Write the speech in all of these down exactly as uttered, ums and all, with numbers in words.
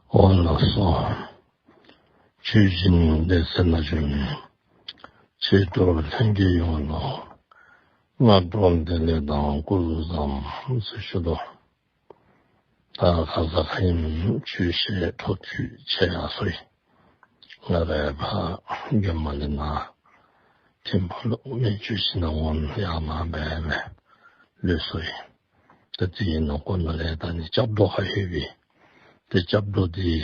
འོ་ལགས་སོ། ཆོས་སྦྱིན་སྡེ་ཚན་ནང་བྱོན་མི་ཆོས་གྲོགས་ལྷན་རྒྱས་ཡོངས་ལུ་སྔ་དྲོ་བདེ་ལེགས་དང་སྐུ་གཟུགས་བཟང་ཟེར་ཞུ་དོ། ད་ཁ་ཙ་ཁ་ཉིནམ་ཆོས་བཤད་འཕྲོ་མཐུད་ཆེ་ཡར་སོ་ཡི། ང་རའི་ཕ་རྒན་མ་ལས་ན་ཐིམ་ཕུག་ལུ་སྨན་བཅོས་ཞིནམ་ལས་འོང་ཡར་མར་འབད་འབད་ལུས་སོ་ཡི། ད་དེ་གི་ནང་འཁོད་ནང་ལས་ད་ནི་སྐྱབས་འགྲོ་ཁར་ལྷོད་པས། ཏེ་སྐྱབས་འགྲོ་འདི་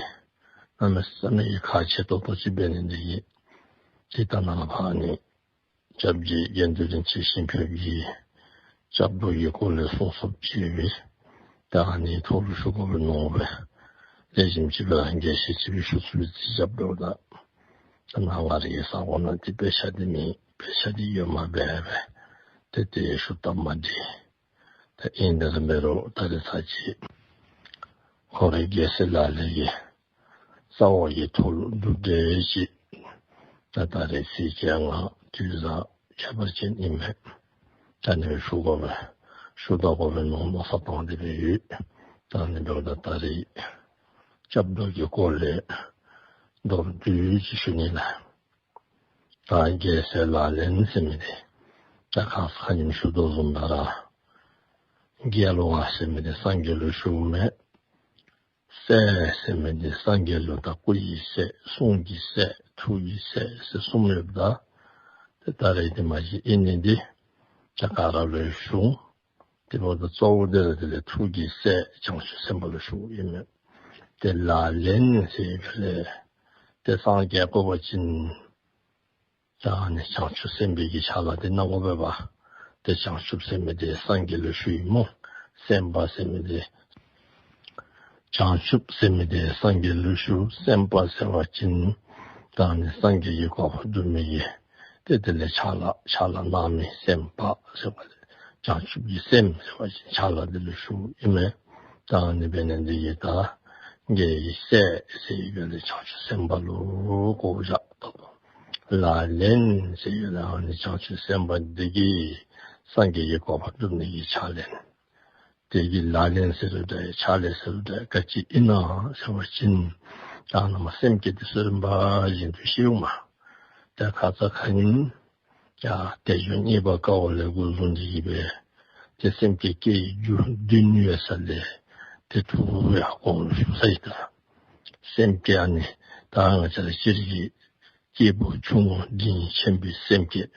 གནམ་མེད་ས་མེད་ཀྱི་ཁག་ཆེ་ཏོག་ཏོ་ཅིག་འབད་ནི་འདི་གིས་ཏེ་ད་ནཱ་ལས་ཕར་ནི་སྐྱབས་རྗེ་དགེ་འདུན་རིན་ཆེན་ཞིང་ཕེབས་ཀྱིས་སྐྱབས་འགྲོ་གི་སྐོར་ལས་གསུང་སོངམ་ཅིག་ཡོད་པས། ད་ཨ་ནི་ཐོག་ལུ་ཞུ་དགོ་པས་མནོ་སྦེ་ལེགས་ཤོམ་ཅིག་སྦེ་ར་རྒྱས་བཤད་ཅིག་སྦེ་ཞུ་ཚུགས་པས། ཏེ་སྐྱབས་འགྲོ་ད་ད་ནཱ་ང་རའི་ས་གོ་ནང་ཏེ་དཔེ་ཆ་འདི་མེད། དཔེ་ཆ་འདི་ཡོདཔ་མ་འབད་བས། ཏེ་དེ་ཞུ་སྟབས་མ་འགྲིགས། ད་ཨིན་དེ་ར་འབད་རུང་ད་རེས་ཚར་ཅིག་ཁོ་རའི་རྒྱལ་སྲས་ལག་ལེན་གྱི་རྩ་བ་གི་ཐོག་ལུ་གྲུབ་འབྲས་ཅིག་ད་ད་རེས་ཚེས་བཅོ་ལྔ་དུས་བཟང་ཁྱད་པར་ཅན་ཨིན་མས། ད་ནི་ཞུ་དགོ་པས། ཞུ་ད་དགོ་པས་མནོ་མནོ་བསམ་བཏང་སྟེ་སྦེ་ཡོད། ད་ནི་འབདཝ་ད་ད་རེས་སྐྱབས་འགྲོ་གི་སྐོར་ལས་མདོར་བསྡུས་ཅིག་ཞུ་ནི་ལགས། ད་རྒྱལ་སྲས་ལག་ལེན་ཟེར་མི་འདི་ད་ཁ་ཙ་ཁ་ཉིནམ་ཞུ་དོ་བཟུམ་སྦེ་ར་རྒྱལ་བ་ཟེར་མི་འདི་སངས་རྒྱས་ལུ་ཞུཝ་མས། སྲས་ཟེར་མི་འདི་སངས་རྒྱས་ལུ་ད་སྐུ་ཡི་སྲས་གསུང་གི་སྲས་ཐུགས་ཀྱི་སྲས་ཟེར་གསུམ་ཡོདཔ་ད། ཏེ་ད་རེས་འདི་མ་གཞི་ཨིན་ནི་འདི་ད་ག་ར་ལུ་ཞུ་འོང་། དེ་འབདཝ་ད་གཙོ་བོ་འདི་ར་དེ་ལས་ཐུགས་ཀྱི་སྲས་བྱང་ཆུབ་སེམས་དཔའ་ལུ་ཞུཝ་ཨིན་མས། ཏེ་ལག་ལེན་ཟེར་ཡོདཔ་ལས་ཏེ་སངས་རྒྱས་བསྐོར་བ་ཅིན་ད་ནི་བྱང་ཆུབ་སེམས་དཔའི་གི་ཕྱག་ལཱ་འདི་གནང་དགོ་པས་པ། ཏེ་བྱང་ཆུབ་ཟེར་མི་འདི་སངས་རྒྱས་ལུ་ཞུཝ་ཨིན་མས། སེམས་དཔའ་ཟེར་མི་འདི་བྱང་ཆུབ་ཟེར་མི་འདི་སངས་རྒྱས་ལུ་ཞུ། སེམས་དཔའ་ཟེར་བ་ཅིན་ད་ནི་སངས་རྒྱས་ཀྱི་གོ་འཕང་སྒྲུབ་མི་གི་ཏེ་དེ་ལས་ཕྱག་ལཱ་ཕྱག་ལཱ་གནང་མི་སེམས་དཔའ་ཟེར་བ་ལས་བྱང་ཆུབ་ཀྱི་སེམས་ཟེར་བ་ཅིན་ཕྱག་ལཱ་འདི་ལུ་ཞུཝ་ཨིན་མས། ད་ནི་འབད་ནི་འདི་གིས་ད་རྒྱལ་བའི་སྲས་ཟེར་ཡོདཔ་ལས་བྱང་ཆུབ་སེམས་དཔའ་ལུ་གོ་བཞག་ད། ལག་ལེན་ཟེར་ཡོདཔ་ལས་ཨ་ནི་བྱང་ཆུབ་སེམས་དཔའ་འདི་གིས་སངས་རྒྱས་ཀྱི་གོ་འཕང་སྒྲུབ་ནི་གི་ཕྱག་ལེན། དེ་གི་ལག་ལེན་ཟེར་རུང་འདྲ་ཕྱག་ལེན་ཟེར་རུང་འདྲ་ག་ཅི་ཨིན་ན་ཟེར་བ་ཅིན་ད་ནཱ་མར་སེམས་བསྐྱེད་འདི་ཚུ་རིམ་པ་བཞིན་དུ་ཞུཝ་མས། ད་ཁ་ཙ་ཁ་ཉིནམ་ཡ་དལ་འབྱོར་རྙེད་པར་དཀའ་བ་ལས་འགོ་བཟུང་སྟེ་གི་སྦེ་ཏེ་སེམས་བསྐྱེད་བསྐྱེད་རྒྱུ་བདུན་ཡོད་ས་ལས་ཏེ་དྲུག་ཡང་གོང་ལུ་ཞུ་ཚར་ཡི། ད་སེམས་བསྐྱེད་ཨ་ནི་ད་ང་བཅས་ར་སྤྱིར་གྱི་སྐྱེས་བུ་ཆུང་ངུ་འབྲིང་ཆེན་པོའི་སེམས་བསྐྱེད།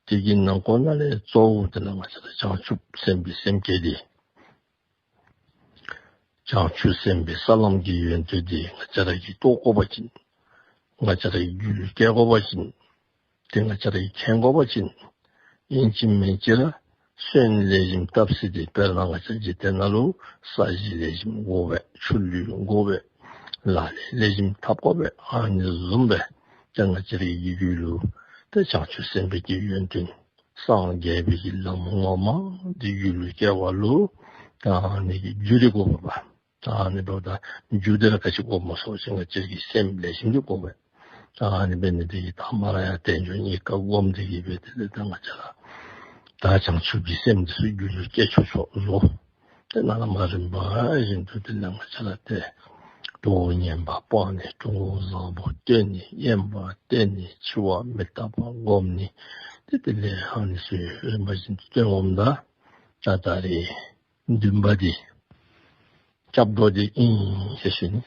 དེ་གི་ནང་འཁོད་ནང་ལས་གཙོ་བོ་དེ་ལས་ང་བཅས་ར་བྱང་ཆུབ་སེམས་དཔའི་སེམས་བསྐྱེད་དེ། བྱང་ཆུབ་སེམས་དཔའི་ས་ལམ་གྱི་ཡོན་ཏན་དེ་ང་བཅས་ར་གིས་རྟོགས་དགོ་པ་ཅིན་ང་བཅས་ར་གིས་རྒྱུད་ལུ་སྐྱེ་དགོ་པ་ཅིན་དེ་ང་བཅས་ར་གིས་མཁྱེན་དགོ་པ་ཅིན་ཨིན་ཅི་མིན་ཅི་ར་སོན་ལེགས་ཤོམ་བཏབ་ས་དེ་དཔེར་ན་ང་བཅས་འཇིག་རྟེན་ནང་ལུ་ས་གཞི་ལེགས་ཤོམ་དགོ་པས། ཆུ་ལུད་དགོ་པས། ལག་ལེན་ལེགས་ཤོམ་འཐབ་དགོ་པས། ཨ་ནི་བཟུམ་སྦེ་ཏེ་ང་བཅས་ར་གི་རྒྱུད་ལུ་ཏེ་བྱང་ཆུབ་སེམས་དཔའི་གི་ཡོན་ཏན་སངས་རྒྱས་པའི་གི་ལམ་ངོ་མ་དེ་རྒྱུད་ལུ་སྐྱེ་བ་ལུ་ད་ཨ་ནི་གི་རྒྱུ་དེ་དགོ་པས་པ། ད་ཨ་ནི་འབདཝ་ད་རྒྱུ་དེ་ར་ག་ཅི་དགོཔ་སྨོ་ཟེར་བ་ཅིན་ང་བཅས་ར་གི་སེམས་ལེགས་ཤོམ་དེ་དགོ་པས། ད་ཨ་ནི་འབད་ནི་དེ་གིས་ད་མ་ར་ཡང་དལ་འབྱོར་རྙེད་དཀའ་སྒོམ་དེ་གིས་འབད་དེ་ལས་ད་ང་བཅས་ར་ད་བྱང་ཆུབ་ཀྱི་སེམས་དེ་ཚུ་རྒྱུད་ལུ་སྐྱེ་ཆོག་ཆོག་ལོ། ཏེ་ནཱ་ལས་མར་རིམ་པ་བཞིན་དུ་དེ་ལས་ང་བཅས་ར་ཏེ་གྲོགས་ངན་པ་སྤང་ནི། གྲོགས་བཟང་པོ་བསྟེན་ནི། དབེན་པ་བསྟེན་ནི། འཆི་བ་མི་རྟག་པ་སྒོམ་ནི། ཏེ་དེ་ལས་ཨ་ནི་ཚུ་རིམ་པ་བཞིན་དུ་སྟོན་འོངམ་ད་ད་ད་རེས་བདུན་པ་འདི་སྐྱབས་འགྲོ་འདི་ཨིན་ཟེར་ཞུ་ནི།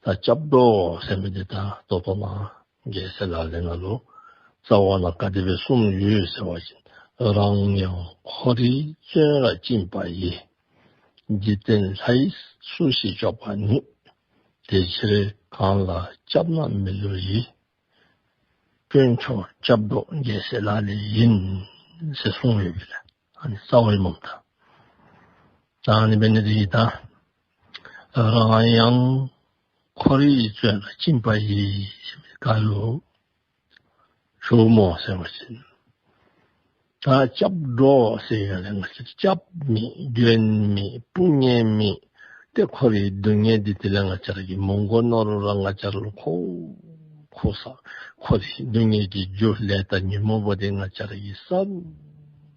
ད་སྐྱབས་འགྲོ་ཟེར་མི་འདི་ད་ད་ལྟོ་ནཱ་རྒྱལ་སྲས་ལག་ལེན་ནང་ལུ་རྩ་བ་ནང་ག་དེ་སྦེ་གསུངས་ཡོད་ཟེར་བ་ཅིན། རང་ཡང་འཁོར་བའི་བཙོན་རར་བཅིངས་པ་ཡི། འཇིག་རྟེན་ལྷ་ཡིས་སུ་ཞིག་སྐྱོབ་པ་ནུས། དེ་ཕྱིར་གང་ལ་སྐྱབས་ན་མི་བསླུ་ཡི། དཀོན་མཆོག་སྐྱབས་འགྲོ་རྒྱལ་སྲས་ལག་ལེན་ཡིན། ཟེར་གསུངས་ཡོད་པས་ལགས། ཨ་ནི་རྩ་བའི་མུམ་ད། ད་ཨ་ནི་འབད་ནི་དེ་གིས་ད་རང་ཡང་འཁོར་བའི་བཙོན་རར་བཅིངས་པ་ཡི། ག་ལུ་ཞུཝ་སྨོ་ཟེར་བ་ཅིན་ད་སྐྱབས་འགྲོ་ཟེར་ཡང་ལས་ང་བཅས་སྐྱབས་མེད་མགོན་མེད་དཔུང་གཉེན་མེད། ཏེ་འཁོར་བའི་སྡུག་བསྔལ་འདི་དེ་ལས་ང་བཅས་ར་གིས་མི་དགོ་མནོ་རུང་ར་ང་བཅས་ར་ལུ་ཁོ་ཁོ་ས་འཁོར་བའི་སྡུག་བསྔལ་གྱི་རྒྱུ་ལས་དང་ཉོན་མོངས་པ་འདི་ང་བཅས་ར་གིས་བསལ་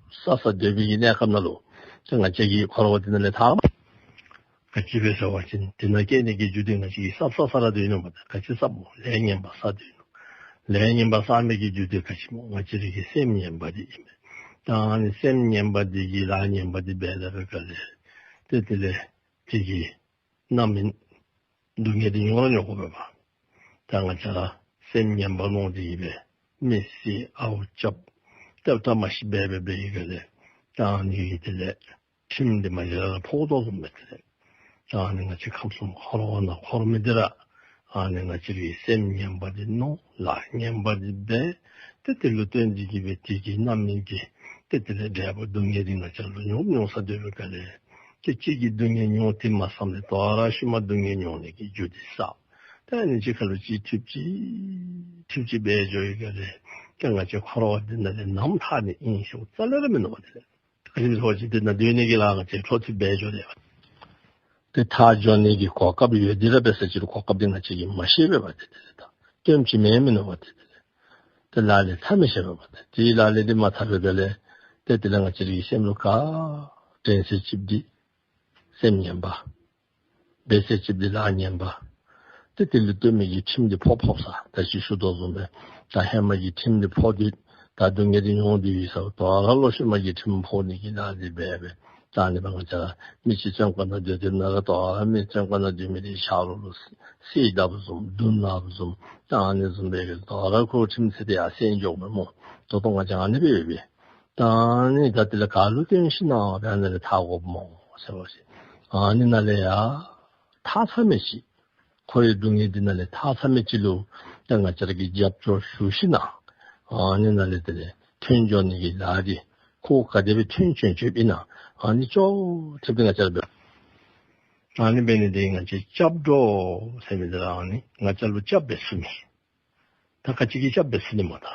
བསལ་བསལ་སྡོད་པའི་གི་གནས་སྐབས་ནང་ལུ་ཏེ་ང་བཅས་ཀྱིས་འཁོར་བ་འདི་ནང་ལས་ཐར་མ་ ག་ཅི་སྦེ་ཟེར་བ་ཅིན་དེ་ནང་སྐྱེ་ནི་གི་རྒྱུ་དེ་ང་བཅས་ཀྱིས་བསགས་བསགས་བསགས་ར་སྡོད་ནུག་མས། ད་ག་ཅི་བསགསཔ་སྨོ། ལས་ངན་པ་བསགས་སྡོད་ནུག། ལས་ངན་པ་བསགས་མི་གི་རྒྱུ་དེ་ག་ཅི་སྨོ། ང་བཅས་རའི་གི་སེམས་ངན་པ་དེ་ཨིན་མས། ད་ཨ་ནི་སེམས་ངན་པ་དེ་གིས་ལཱ་ངན་པ་དེ་འབད་ད་པའི་སྒང་ལས་ཏེ་དེ་ལས་དེ་གིས་རྣམ་སྨིན་སྡུག་བསྔལ་དེ་མྱོང་ར་མྱོང་དགོ་པས་པ། ད་ང་བཅས་ར་སེམས་ངན་པ་ལོང་སྟེ་གིས་སྦེ་མི་བསད་ཨརཝ་རྐྱབ་ཏེ་ད་མ་ཤི་སྦེ་སྦེ་འབད་བའི་སྒང་ལས་ད་ཨ་ནི་གིས་དེ་ལས་ཁྲིམས་འདི་མ་གཞི་ར་ཕོག་དོ་བཟུམ་སྦེ་དེ་ལས་ད་ཨ་ནི་ང་བཅས་ཁམས་གསུམ་འཁོར་བ་ནང་འཁོར་མི་འདི་ར་ཨ་ནི་ང་བཅས་རའི་སེམས་ངན་པ་འདི་མནོ་ལཱ་ངན་པ་འདི་འབད་ཏེ་དེ་ལུ་བརྟེན་ཏེ་གིས་སྦེ་དེ་གི་རྣམ་སྨིན་གྱིས་ཏེ་དེ་ལས་འབྲས་བུ་སྡུག་བསྔལ་འདི་ང་བཅས་ལུ་མྱོང་མྱོང་ས་སྡོད་པའི་སྒང་ལས་ཏེ་གཅིག་གིས་སྡུག་བསྔལ་མྱོང་དེ་མ་ཚར་ནི་དོ་རུང་ཤུལ་མ་སྡུག་བསྔལ་མྱོང་ནི་གི་རྒྱུ་འདི་བསགས། ད་ཨ་ནི་གཅིག་ཁར་ལུ་གཅིག་ཐུགཔ་ཅིག་ཐུགཔ་ཅིག་འབད་འགྱོ་བའི་སྒང་ལས་ཏེ་ང་བཅས་འཁོར་བ་འདི་ནང་ལས་ནམ་ཐར་ནི་ཨིན་ཟེར་རྩ་ལས་ར་མིན་འདུག་པ། དེ་ལས་ག་ཅི་ཟེར་བ་ཅིན་དེ་ནང་སྡོད་ནི་གི་ལཱ་ང་བཅས་འཕྲོ་མཐུད་འབད་འགྱོ་དེས་པ། ཏེ་ཐར་འགྱོ་ནི་གི་གོ་སྐབས་ཡོད་དེ་ར་འབད་ས་ཅིག་རུང་གོ་སྐབས་འདི་ང་བཅས་ཀྱིས་མ་ཤེས་པས་པ། ཏེ་དེ་ལས་ད་སྟོནམ་ཅིག་མེན་མིན་འདུག་པ། ཏེ་དེ་ལས་ཏེ་ལག་ལེན་འཐབ་མི་ཤེས་པས་པ། ཏེ་དེ་ལག་ལེན་འདི་མ་འཐབ་པའི་སྒང་ལས་ཏེ་དེ་ལས་ང་བཅས་རའི་སེམས་ལུ་ག་དྲན་ས་ཅིག་འདི་སེམས་ངན་པ། འབད་ས་ཅིག་འདི་ལཱ་ངན་པ། ཏེ་དེ་ལུ་བརྟེན་མི་གི་ཁྲིམས་འདི་ཕོག་ཕོགཔ་ས། ད་ཅི་ཞུ་དོ་བཟུམ་སྦེ་ད་ཧེ་མ་གི་ཁྲིམས་འདི་ཕོག་སྟེ་ད་སྡུག་བསྔལ་འདི་མྱོང་སྟེ་ཡོད་ས། དོ་རུང་ལོག་ཤུལ་མ་གི་ཁྲིམས་ཕོག་ནི་གི་ལཱ་འདི་འབད་འབད། ད་ཨ་ནི་སྦེ་ང་བཅས་ར་མི་ཅིག་བཙོན་ཁང་ནང་སྡོད་སྡོདཔ་ད་ར་དོ་རུང་མི་བཙོན་ཁང་ནང་སྡོད་མི་འདི་ཆ་རོགས་ལུ་བསད་ད་བཟུམ་བརྡུང་ད་བཟུམ་ད་ཨ་ནི་བཟུམ་སྦེ་དོ་རུང་ཁོ་ཁྲིམས་ཚད་དེ་ཡང་བསད་འགྱོཝ་མས་སྨོ། ད་ལྟོ་ང་བཅས་ཨ་ནི་སྦེ་ཡོད་པས། ད་ཨ་ནི་ད་དེ་ལས་ག་ལུ་བརྟེན་ཞིན་ན་ཨ་ནི་ལས་ཐར་དགོཔ་སྨོ་ཟེར་བ་ཅིན་ཨ་ནི་ནང་ལས་ཡར་ཐར་ཚར་མི་ཅིག་འཁོར་བའི་སྡུག་བསྔལ་འདི་ནང་ལས་ཐར་ཚར་མི་ཅིག་ལུ་ད་ང་བཅས་ར་གིས་རྒྱབ་སྐྱོར་ཞུ་ཞིན་ན་ཨ་ནི་ནང་ལས་དེ་ལས་ཐོན་འགྱོ་ནི་གི་ལཱ་འདི་ཁོ་ག་དེ་སྦེ་ཐོན་བྱོན་བྱོནམ་ཨིན་ན་ཨ་ནི་ཅོག་འཐདཔ་འདི་ང་བཅས་ར་འབད། ཨ་ནི་འབད་ནི་འདི་ང་བཅས་སྐྱབས་འགྲོ་ཟེར་མི་འདི་ར་ཨ་ནི་ང་བཅས་ལུ་སྐྱབས་འབད་ཚུགས་མི། ད་ག་ཅི་གིས་སྐྱབས་འབད་ཚུགས་ནི་སྨོ། ད་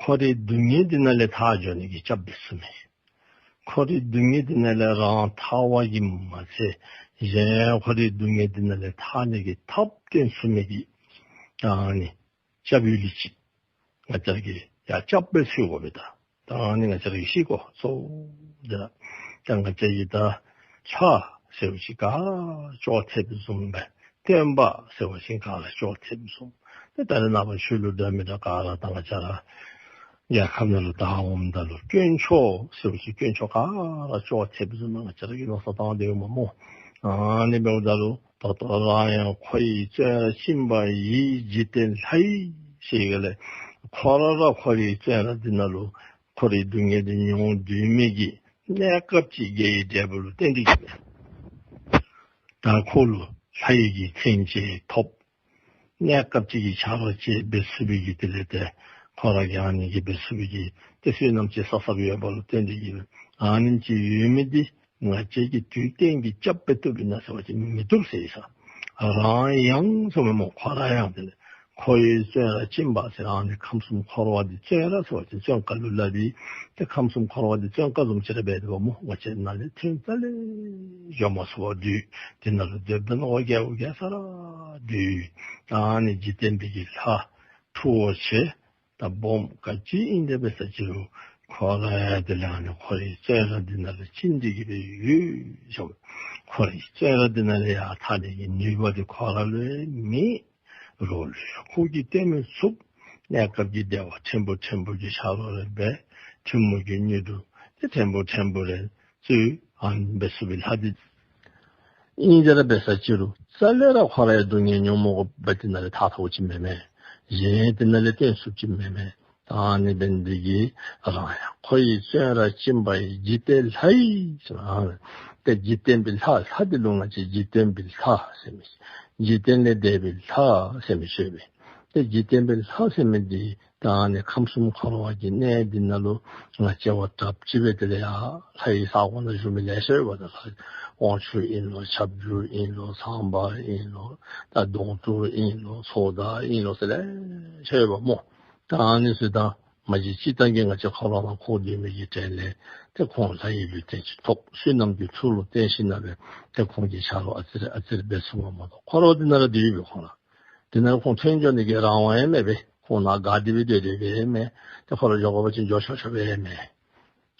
འཁོར་བའི་སྡུག་བསྔལ་འདི་ནང་ལས་ཐར་འགྱོ་ནི་གི་སྐྱབས་འབད་ཚུགས་མི། འཁོར་བའི་སྡུག་བསྔལ་འདི་ནང་ལས་རང་ཐར་བ་གིས་མ་ཚད་གཞན་འཁོར་བའི་སྡུག་བསྔལ་འདི་ནང་ལས་ཐར་ནི་གི་ཐབས་སྟོན་ཚུགས་མི་གི་ད་ཨ་ནི་སྐྱབས་ཡུལ་ལུ་ཅིག་ང་བཅས་ཀྱིས་ཡར་སྐྱབས་འབད་ཚུགས་དགོ་པས། ད་ད་ཨ་ནི་ང་བཅས་ཀྱིས་ཤེས་དགོ་གཙོ་བོ་འདི་ར། ད་ང་བཅས་ཀྱིས་ད་ལྷ་ཟེར་བ་ཅིན་ག་ར་ཅོག་འཐདཔ་བཟུམ་སྦེ་སྟོན་པ་ཟེར་བ་ཅིན་ག་ར་ཅོག་འཐདཔ་བཟུམ། ད་ད་རེས་ནངས་པ་ཆོས་ལུགས་འདྲ་མི་འདྲ་ག་ར་ད་ང་བཅས་ར་རྒྱལ་ཁབ་ནང་ལུ་ད་འོངམ་ད་ལུ་དཀོན་མཆོག་ཟེར་བ་ཅིན་དཀོན་མཆོག་ག་ར་ཅོག་འཐདཔ་བཟུམ་སྦེ་ང་བཅས་ར་གིས་མནོ་བསམ་བཏང་སྡོདཔ་སྨོ། ཨ་ནི་འབདཝ་ད་ལུ་ད་ལྟོ་རང་ཡང་འཁོར་བའི་བཙོན་རར་བཅིངས་པ་ཡི། འཇིག་རྟེན་ལྷ་ཡི་ཟེར་ག་ལས་ཁོ་ར་ར་འཁོར་བའི་བཙོན་ར་འདི་ནང་ལུ་འཁོར་བའི་སྡུག་བསྔལ་འདི་མྱོང་སྡོད་མི་གི་གནས་སྐབས་ཅིག་དགེ་བའི་འབྲས་བུ་ལུ་བརྟེན་ཏེ་གིས་ད་ཁོ་ལུ་ལྷ་ཡི་གི་མཚན་ཅིག་ཐོབ། གནས་སྐབས་ཅིག་གི་ཆ་རོགས་ཅིག་འབད་ཚུགས་པའི་གི་དེ་ལས་ཏེ་ཁོ་ར་གིས་ཨ་ནི་གི་འབད་ཚུགས་པའི་གི་ཏེ་བསོད་ནམས་ཅིག་བསགས་བསགསཔ་ཡོདཔ་ལུ་བརྟེན་ཏེ་གིས་ཨ་ནེམ་ཅིག་ཡོད་མི་འདི་ང་བཅས་ཀྱིས་དུས་གཏན་གྱི་སྐྱབས་འབད་བཏུབ་ཨིན་ན་ཟེར་བ་ཅིན་མི་བཏུབ་ཟེར་ས། རང་ཡང་ཟེར་མི་སྨོ། ཁོ་ར་ཡང་དེ་ལས་འཁོར་བའི་བཙོན་རར་བཅིངས་པ་ཟེར་ཨ་ནི་ཁམས་གསུམ་འཁོར་བ་འདི་བཙོན་ར་ཟེར་བ་ཅིན་བཙོན་ཁང་ལུ་སླབ་ཨིན། ཏེ་ཁམས་གསུམ་འཁོར་བ་འདི་བཙོན་ཁང་བཟུམ་ཅིག་ར་འབད་དེ་འབདཝ་སྨོ། ང་བཅས་ནཱ་ལས་ཐོན་རྩ་ལས་འགྱོ་མ་ཚུགས་པར་སྡོད། དེ་ནང་ལུ་སྡོདཔ་ད་ནོར་རྒྱལ་པོ་རྒྱལ་ས་ར་སྡོད། ཨ་ནི་འཇིག་རྟེན་པའི་གི་ལྷ་ཁྲོ་བོ་ཆེ་ད་སྦོམ་ག་ཅི་ཨིན་དེ་འབད་ས་ཅིག་རུང་ཁོ་ར་ཡང་དེ་ལས་ཨ་ནི་འཁོར་བའི་བཙོན་ར་འདི་ནང་ལུ་བཅིངས་ཏེ་གིས་སྦེ་ཡོད་ཟེར། འཁོར་བའི་བཙོན་ར་འདི་ནང་ལས་ཡར་ཐར་ནི་གི་ནུས་པ་འདི་ཁོ་ར་ལུ་ཡང་མེད། རོགས་ལུ་ཡང་ཁོ་གིས་བསྟེན་མི་ཚུགས། གནས་སྐབས་ཀྱི་བདེ་བ་ཕྲན་བུ་ཕྲན་བུ་གི་ཆ་རོགས་རེ་འབད། ཐུན་མོང་གི་དངོས་གྲུབ་འདི་ཕྲན་བུ་ཕྲན་བུ་རེ་སྩོལ། ཨ་ནི་འབད་ཚུགས་པའི་ལྷ་འདི་ཨིན་ཟེར་ར་འབད་ས་ཅིག་རུང་རྩ་ལས་ར་ཁོ་ར་ཡང་སྡུག་བསྔལ་མྱོང་མ་དགོ་པར་དེ་ནང་ལས་ཐར་ཐོབ་ཅིག་མེན་མས། གཞན་དེ་ནང་ལས་བཏོན་ཚུགསཔ་ཅིག་མེན་མས། ད་ཨ་ནི་འབད་ནི་འདི་གིས་རང་ཡང་འཁོར་བའི་བཙོན་རར་བཅིངས་པ་ཡི། འཇིག་རྟེན་ལྷ་ཡི་ཟེར་ཨ་ནི་ཏེ་འཇིག་རྟེན་པའི་ལྷ། ལྷ་འདི་ལུ་ང་བཅས་འཇིག་རྟེན་པའི་ལྷ་ཟེར་མི། འཇིག་རྟེན་ལས་འདས་པའི་ལྷ་ཟེར་མི་ཅིག་ཡོད་པས། ཏེ་འཇིག་རྟེན་པའི་ལྷ་ཟེར་མི་འདི་ད་ཨ་ནི་ཁམས་གསུམ་འཁོར་བ་གི་གནས་འདི་ནང་ལུ་ང་བཅས་བ་དྲགཔ་ཅིག་སྦེ་དེ་ལས་ཡར་ལྷ་ཡི་ས་གོ་ནང་བཞུགས་མི་ལེ་ཤ་ཡོདཔ་ད་ལྷ་དབང་ཕྱུག་ཨིན་ལོ། ཁྱབ་འཇུག་ཨིན་ལོ། ཚངས་པ་ཨིན་ལོ། ད་གདོང་དྲུག་ཨིན་ལོ། ཚོགས་བདག་ཨིན་ལོ་ཟེར་ལེ་ཤ་ཡོདཔ་སྨོ། ད་ཨ་ནི་ཚུ་ད་མ་གཞི་སྤྱིར་བཏང་གི་ང་བཅས་འཁོར་བ་ནང་འཁོར་སྡོད་མི་གི་གྲས་ལས་ཏེ་ཁོང་ལྷ་ཡི་ལུས་རྟེན་ཅིག་ཐོབ། བསོད་ནམས་ཀྱི་ཚུལ་ལུ་བརྟེན་ཞིན་ན་སྦེ་ཏེ་ཁོང་གིས་ཆ་རོགས་ཨ་ཙི་རེ་ཨ་ཙི་རེ་འབད་ཚུགས་པ་མ་གཏོགས་འཁོར་བ་འདི་ནང་ར་སྡོད་ཡོད་པས་ཁོང་ར། དེ་ནང་ཁོང་ཐོན་འགྱོ་ནི་གི་རང་དབང་ཡང་མེད་པས། ཁོང་ནཱ་དགའ་སྟེ་སྦེ་སྡོད་སྡོདཔ་ཡང་མེན། ཏེ་ཁོ་ར་འགྱོ་དགོ་པ་ཅིན་འགྱོ་ཆོག་ཆོགཔ་ཡང་མེན།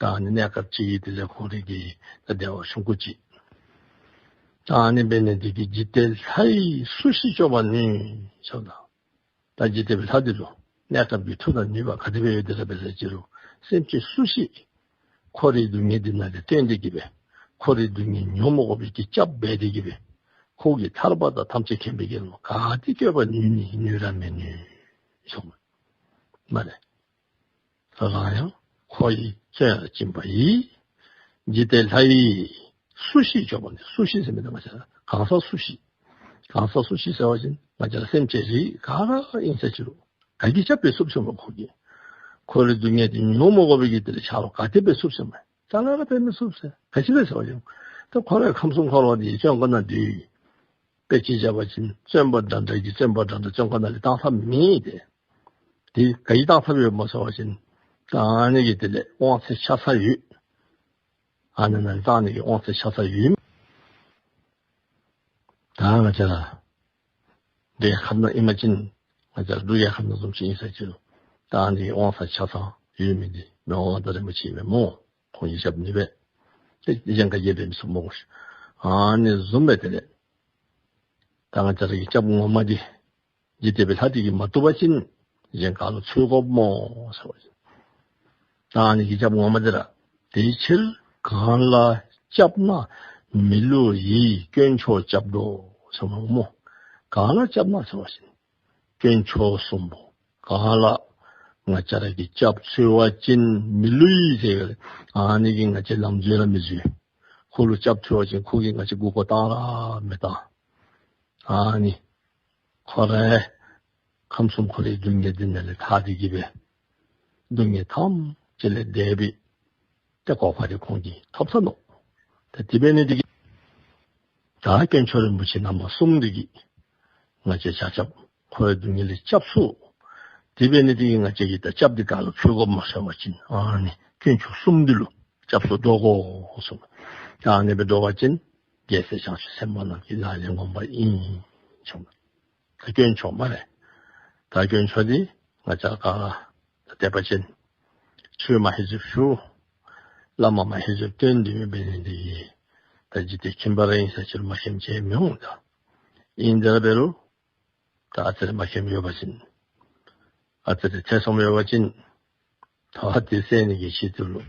ད་ཨ་ནི་གནས་སྐབས་ཅིག་གི་དེ་ལས་ཁོང་རའི་གི་ད་བདེ་བ་ཆུང་ཀུ་ཅིག་ ད་ཨ་ནི་འབད་ནི་འདི་གིས་འཇིག་རྟེན་ལྷ་ཡིས་སུ་ཞིག་སྐྱོབ་པར་ནུས་ཟེརཝ་ད། ད་འཇིག་རྟེན་པའི་ལྷ་འདི་ལུ་གནས་སྐབས་ཀྱི་མཐུ་དང་ནུས་པ་ག་དེ་སྦེ་ཡོད་དེ་ར་འབད་ཟེར་ཅི་རུང་སེམས་ཅན་སུ་ཞིག་འཁོར་བའི་སྡུག་བསྔལ་འདི་ནང་ལས་བཏོན་ཏེ་གི་སྦེ་འཁོར་བའི་སྡུག་བསྔལ་མྱོང་མ་དགོ་པའི་གི་སྐྱབས་འབད་དེ་གི་སྦེ་ཁོ་གིས་ཐར་པ་དང་ཐམས་ཅད་མཁྱེན་པའི་གི་ལམ་ག་ཏེ་སྐྱོབ་པར་ནུས་ནི། ནུས་ར་མི་ནུས་ཟེརཝ་མས། མ་རེད། རང་ཡང་འཁོར་བའི་བཙོན་ལ་བཅིངས་པ་ཡིས། འཇིག་རྟེན་ལྷ་ཡིས་སུ་ཞིག་སྐྱོབ་པར་ནུས། སུ་ཞིག་ཟེར་མི་འདི་ང་བཅས་གང་ཟག་སུ་ཞིག། གང་ཟག་སུ་ཞིག་ཟེར་བ་ཅིན་ང་བཅས་ར་སེམས་ཅན་རིགས་ག་ར་ཨིན་ས་ཅི་རུང་ག་གིས་སྐྱབས་འབད་ཚུགས་ཟེར་མས། ཁོ་གིས་འཁོར་བའི་སྡུག་བསྔལ་འདི་མྱོང་མ་དགོ་པའི་གི་དེ་ལས་ཆ་རོགས་ག་ཏེ་འབད་ཚུགས་ཟེར་མས། ཅ་ལ་ར་འབད་མི་ཚུགས་ཟེར། ག་ཅི་ལས་ཟེར་བ་ཅིན་ད་ཁོ་ར་ཁམས་གསུམ་འཁོར་བ་འདི་བཙོན་ཁང་ནང་སྡོད་ཡི། དཔེ་ཅིག་བཞག་པ་ཅིན་བཙོན་པ་འདྲ་འདྲ་གིས་བཙོན་པ་འདྲ་འདྲ་བཙོན་ཁང་ནང་ལས་བཏང་ཐབས་མེད་དེ། དེ་ག་གིས་བཏང་ཐབས་ཡོད་མོ་ཟེར་བ་ཅིན་ད་ཨ་ནི་གི་དེ་ལས་དབང་ཚད་ཆགས་ས་ཡོད། ཨ་ནི་ནང་ལས་བཏང་ནི་གི་དབང་ཚད་ཆགས་ས་ཡོད། ད་ང་བཅས་ར་འབྲུག་རྒྱལ་ཁབ་ནང་ཨིན་པ་ཅིན་ང་བཅས་ར་འབྲུག་རྒྱལ་ཁབ་ནང་བཟུམ་ཅིག་ཨིན་ས་ཅི་རུང་ད་ཨ་ནི་གི་དབང་ཚད་ཆགས་ས་ཡོད་མི་འདི་མི་དབང་མངའ་བདག་རིན་པོ་ཆེ་ཨིན་མས་མོ། ཁོང་གིས་སྐྱབས་ནི་སྦེ་ཏེ་གཞན་ག་གིས་འབད་མི་ཚུགས་མོ་གོ་ཤིག། ཨ་ནི་བཟུམ་སྦེ་དེ་ལས་ད་ང་བཅས་ར་གི་སྐྱབས་ངོ་མ་འདི་འཇིག་རྟེན་པའི་ལྷ་འདི་གིས་མ་བཏུབ་པ་ཅིན་གཞན་ག་ལུ་འཚོལ་དགོཔ་སྨོ་ཟེར་བ་ཅིན། ད་ཨ་ནི་གི་སྐྱབས་ངོ་མ་འདི་ར། དེ་ཕྱིར་གང་ལ་སྐྱབས་ན་མི་བསླུ་ཡི། དཀོན་མཆོག་སྐྱབས་འགྲོ་ཟེར་མས་སྨོ། གང་ལ་སྐྱབས་ན་ཟེར་བ་ཅིན་དཀོན་མཆོག་གསུམ་པོ་གང་ལ་ང་བཅས་ར་གིས་སྐྱབས་འཚོལ་བ་ཅིན་མི་བསླུ་ཡི་ཟེར་ག་ལས་ཨ་ནི་གིས་ང་བཅས་ལམ་འཛོལ་ར་མི་འཛོལ། ཁོ་ལུ་སྐྱབས་འཚོལ་བ་ཅིན་ཁོ་གིས་ང་བཅས་མགུ་སྐོར་བཏང་ར་མི་བཏང་། ཨ་ནི་ཁོ་ར་ཁམས་གསུམ་འཁོར་བའི་སྡུག་བསྔལ་འདི་ནང་ལས་ཐར་ཏེ་གི་སྦེ་སྡུག་བསྔལ་ཐམས་ཅད་ལས་འདས་པའི་ཏེ་གོ་འཕང་འདི་ཁོང་གིས་ཐོབ་ཚར་ནུག། ཏེ་དེ་འབད་ནི་འདི་གིས་ད་དཀོན་མཆོག་རིན་པོ་ཆེ་རྣམ་པ་གསུམ་འདི་གིས་ང་བཅས་ཆ་ཁྱབ་འཁོར་བའི་སྡུག་བསྔལ་ལས་སྐྱབས་སུ། དེ་འབད་ནི་འདི་གིས་ང་བཅས་ཀྱིས་ད་སྐྱབས་འདི་ག་ལུ་འཚོལ་དགོཔ་སྨོ་ཟེར་བ་ཅིན་ཨ་ནི་དཀོན་མཆོག་གསུམ་འདི་ལུ་སྐྱབས་སུ་འགྲོ་དགོ་གསུངས། ད་ཨ་ནི་སྦེ་འགྲོ་བ་ཅིན་རྒྱལ་སྲས་བྱང་ཆུབ་སེམས་དཔའ་རྣམས་ཀྱི་ལག་ལེན་ངོ་མ་ཨིན་གསུངས། ད་དཀོན་མཆོག་སྨ་རེ། ད་དཀོན་མཆོག་འདི་ང་བཅས་ག་ར་ད་དད་པ་ཅན་ཆོས་མ་ཧེ་ཟུབ་ཞུ། བླ་མ་མ་ཧེ་ཟུབ་སྟོན་ཏེ་འབད་ནི་འདི་གིས་ད་འཇིག་རྟེན་ཁྱིམ་པ་ར་ཨིན་ས་ཅི་རུང་མ་ཤེསཔ་ཅིག་མི་འོང་། ད་ཨིན་དེ་ར་འབད་རུང་ད་ཨ་ཙི་རེ་མ་ཤེསཔ་ཡོད་པ་ཅིན་ཨ་ཙི་རེ་ཐེ་ཚོམ་ཡོད་པ་ཅིན་ད་དེ་སེལ་ནི་གི་ཆེད་དུ་ལུ་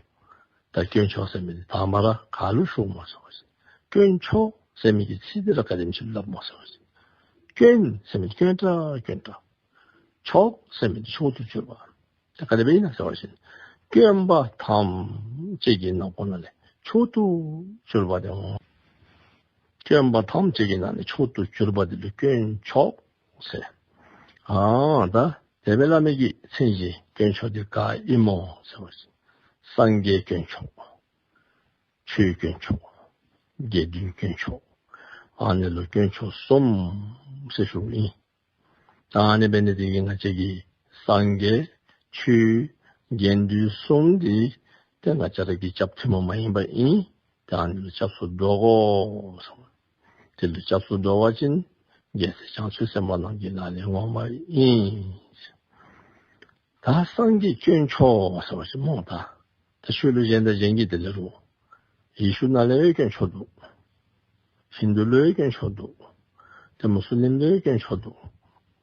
ད་དཀོན་མཆོག་ཟེར་མི་འདི་དང་པ་ར་ག་ལུ་ཞུཝ་སྨོ་ཟེར་བ་ཅིན་དཀོན་མཆོག་ཟེར་མི་གི་ཚིག་འདི་ར་ག་དེམ་ཅིག་སླབ་སྨོ་ཟེར་བ་ཅིན་དཀོན་ཟེར་མི་འདི་དཀོན་དྲགས་དཀོན་དྲགས། མཆོག་ཟེར་མི་འདི་མཆོག་ཏུ་གྱུར་པ། ད་ག་དེ་སྦེ་ཨིན་ན་ཟེར་བ་ཅིན་དཀོན་པ་ཐམས་ཅད་ཀྱི་ནང་ཁོངས་ནང་ལས་མཆོག་ཏུ་གྱུར་པ་འདི་འོང་། དཀོན་པ་ཐམས་ཅད་ཀྱི་ནང་ནས་མཆོག་ཏུ་གྱུར་པ་འདི་ལུ་དཀོན་མཆོག་ཟེར། ཨ་ད་དེ་སྦེ་སླབ་མི་གི་མཚན་གཞི་དཀོན་མཆོག་འདི་ག་ཨིན་སྨོ་ཟེར་བ་ཅིན་སངས་རྒྱས་དཀོན་མཆོག། ཆོས་དཀོན་མཆོག། དགེ་འདུན་དཀོན་མཆོག། ཨ་ནི་ལུ་དཀོན་མཆོག་གསུམ་ཟེར་ཞུཝ་ཨིན། ད་ཨ་ནི་འབད་ནི་འདི་གིས་ང་བཅས་ཀྱིས་སངས་རྒྱས་ཆོས་དགེ་འདུན་གསུམ་འདི་ཏེ་ང་བཅས་ར་གི་སྐྱབས་ཐུན་མོང་མ་ཡིན་པ་ཨིན། ཏེ་ཨ་ནི་ལུ་སྐྱབས་སུ་འགྲོ་དགོ་གསུངས། དེ་ལུ་སྐྱབས་སུ་འགྲོ་བ་ཅིན་རྒྱལ་སྲས་བྱང་ཆུབ་སེམས་དཔའ་རྣམས་ཀྱི་ལག་ལེན་ངོ་མ་ཨིན། ད་སངས་རྒྱས་དཀོན་མཆོག་ཟེར་བ་ཅིན་སྨོ་ད། ད་ཆོས་ལུགས་གཞན་དང་གཞན་གྱིས་དེ་ལས་རུང་ཡེ་ཤུ་ནང་ལས་ཡང་དཀོན་མཆོག་འདུག། ཧིན་དུ་ལུ་ཡང་དཀོན་མཆོག་འདུག། ཏེ་མུ་སི་ལིམ་ལུ་ཡང་དཀོན་མཆོག་འདུག།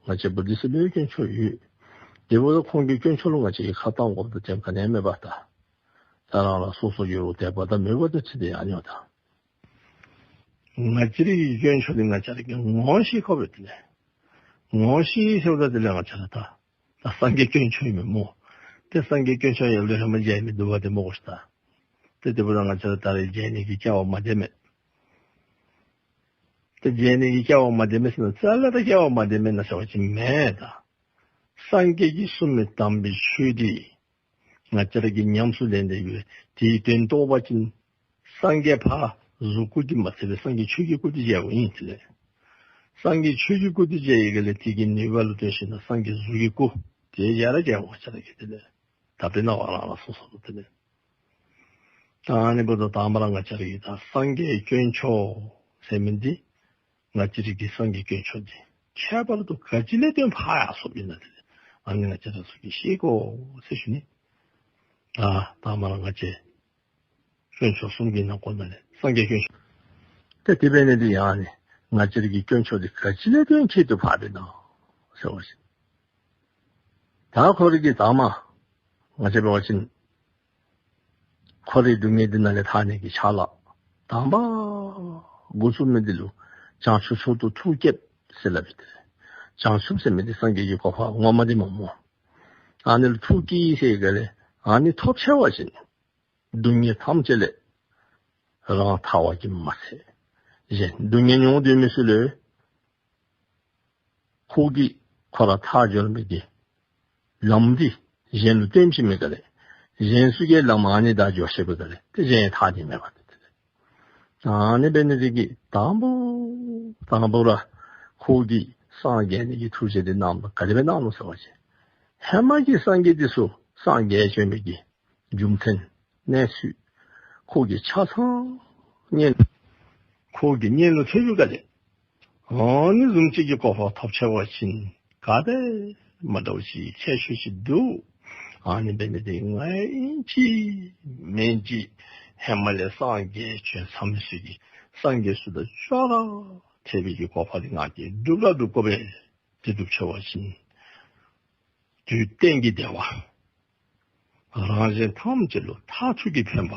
ང་བཅས་བུ་དིསི་ལུ་ཡང་དཀོན་མཆོག་ཡོད། དེ་འབདཝ་ད་ཁོང་གི་དཀོན་མཆོག་ལུ་ང་བཅས་ཀྱིས་ཁ་བཏང་དགོཔ་དང་དེམ་ག་ནི་ཡང་མེད་པ་ད། ད་རང་རང་སོ་སོ་གི་རུང་དད་པ་དང་མོས་པ་དང་འཁྲིལ་ཏེ་ཡང་ནི་ཡོད་ད། ང་བཅས་རའི་དཀོན་མཆོག་འདི་ང་བཅས་ར་གིས་ངོ་ཤེས་དགོ་པས་དེ་ལས། ངོ་ཤེས་ཟེརཝ་ད་དེ་ལས་ང་བཅས་ར་ད་ད་སངས་རྒྱས་དཀོན་མཆོག་ཨིན་མས་སྨོ། ཏེ་སངས་རྒྱས་དཀོན་མཆོག་ཡབ་ལུ་ཧེ་མ་མཇལ་མི་འདུག་པ་དེ་སྨོ་གོ་ཤིག་ད། ཏེ་དེ་འབདཝ་ད་ང་བཅས་ར་ད་རེས་མཇལ་ནི་གི་སྐལ་བ་མ་འདས་མས། ཏེ་མཇལ་ནི་གི་སྐལ་བ་མ་འདས་མས་ཟེར་ན་རྩ་ལས་ད་སྐལ་བ་མ་འདས་མས་ན་ཟེར་བ་ཅིན་མེན་ད། སངས་རྒྱས་ཀྱིས་གསུངས་མི་དམ་པའི་ཆོས་འདི་ང་བཅས་ར་གིས་ཉམས་སུ་ལེན་ཏེ་གི་དེའི་དོན་རྟོགས་པ་ཅིན་སངས་རྒྱས་ཕར་གཟུགས་སྐུ་གིས་མ་ཚད་པའི་སངས་རྒྱས་ཆོས་ཀྱི་སྐུ་འདི་མཇལཝ་ཨིན་དེ་ལས། སངས་རྒྱས་ཆོས་ཀྱི་སྐུ་འདི་མཇལ་བའི་སྒང་ལས་དེ་གི་ནུས་པ་ལུ་བརྟེན་ཞིནམ་ལས་སངས་རྒྱས་གཟུགས་ཀྱི་སྐུ་དེ་ཡང་ར་མཇལཝ་ང་བཅས་ར་གིས་དེ་ལས། ད་དཔེར་ན་བ་རང་རང་སོ་སོ་ལུ་དེ་ལས། ད་ཨ་ནི་འབདཝ་ད་དང་པ་ར་ང་བཅས་ར་གིས་ད་སངས་རྒྱས་དཀོན་མཆོག་ཟེར་མི་འདི་ང་བཅས་ར་གིས་སངས་རྒྱས་དཀོན་མཆོག་འདི་ཁྱད་པར་དུ་ག་ཅི་ལས་བརྟེན་ཕར་ཡར་སོངམ་ཨིན་ན་དེ་ལས་ཨ་ནི་ང་བཅས་ར་ཚུ་གིས་ཤེས་དགོ་ཟེར་ཞུ་ནི། ད་དང་པ་ར་ང་བཅས་དཀོན་མཆོག་གསུམ་གྱི་ནང་ཁོངས་ནང་ལས་སངས་རྒྱས་དཀོན་མཆོག། ཏེ་དེ་འབད་ནི་འདི་ཡང་ནི་ང་བཅས་ར་གི་དཀོན་མཆོག་འདི་ག་ཅི་ལས་དོན་ཁྱད་དུ་འཕགས་པས་ན་ཟེར་བ་ཅིན། ད་ཁོ་ར་གི་དང་པ་ང་བཅས་འབད་བ་ཅིན་ཁོ་རའི་སྡུག་བསྔལ་འདི་ནང་ལས་ཐར་ནི་གི་ཕྱག་ལཱ་དང་པ་འགོ་བཙུགས་མི་འདི་ལུ་བྱང་ཆུབ་མཆོག་ཏུ་ཐུགས་བསྐྱེད་ཟེར་སླབ་ཨིན། ཏེ་བྱང་ཆུབ་ཟེར་མི་འདི་སངས་རྒྱས་ཀྱི་གོ་འཕང་ངོ་མ་འདི་སྨོ་སྨོ། ཨ་ནི་ལུ་ཐུགས་བསྐྱེད་ཟེར་ག་ལས་ཨ་ནི་ཐོབ་ཚར་བ་ཅིན་སྡུག་བསྔལ་ཐམས་ཅད་ལས་རང་ཐར་བ་གིས་མ་ཚད་གཞན་སྡུག་བསྔལ་མྱོང་སྡོད་མི་ཚུ་ལུ་ཁོ་གིས་ཁོ་ར་ཐར་འགྱོ་མི་གི་ལམ་འདི་གཞན་ལུ་སྟོན་བྱིན་མི་ག་ལས་གཞན་ཚུ་གིས་ལམ་ཨ་ནི་བདའ་འགྱོ་ཤེས་པའི་ག་ལས་ཏེ་གཞན་ཐར་ནི་མེད་པ་ཏེ། ཨ་ནི་འབད་ནི་འདི་གིས་དང་པ་དང་པ་ར་ཁོ་གིས་སངས་རྒྱས་ནི་གི་ཐུགས་བཞེད་འདི་གནངམ་ད་ག་དེ་སྦེ་གནང་ནུག་ཟེར་བ་ཅིན་ཧེ་མ་གི་སངས་རྒྱས་འདི་ཚུ་སངས་རྒྱས་བྱོན་མི་གི་རྒྱུ་མཚན་གནས་ཚུལ་ཁོ་གིས་ཆ་ཚང་ཉན། ཁོ་གིས་ཉན་ལུ་ཐོས་པའི་ག་ལས་ཨ་ནི་བཟུམ་ཅིག་གི་གོ་འཕང་ཐོབ་ཚར་བ་ཅིན་ག་དེ་མ་འདྲཝ་ཅིག་ཁྱད་ཆོས་ཅིག་འདུག། ཨ་ནི་འབད་ནི་འདི་ང་ཨིན་ཅི་མིན་ཅི་ཧེ་མ་ལས་སངས་རྒྱས་བྱོན་ཚར་མི་ཚུ་གི་སངས་རྒྱས་ཚུ་དང་ཅོག་ར་འཐདཔ་གི་གོ་འཕང་འདི་ང་གིས་སྒྲུབ་ར་སྒྲུབ་དགོ་པས། དེ་སྒྲུབ་ཚར་བ་ཅིན་དུས་གཏན་གྱི་བདེ་བ་རང་གཞན་ཐམས་ཅད་ལུ་མཐར་ཐུག་གི་ཕན་པ་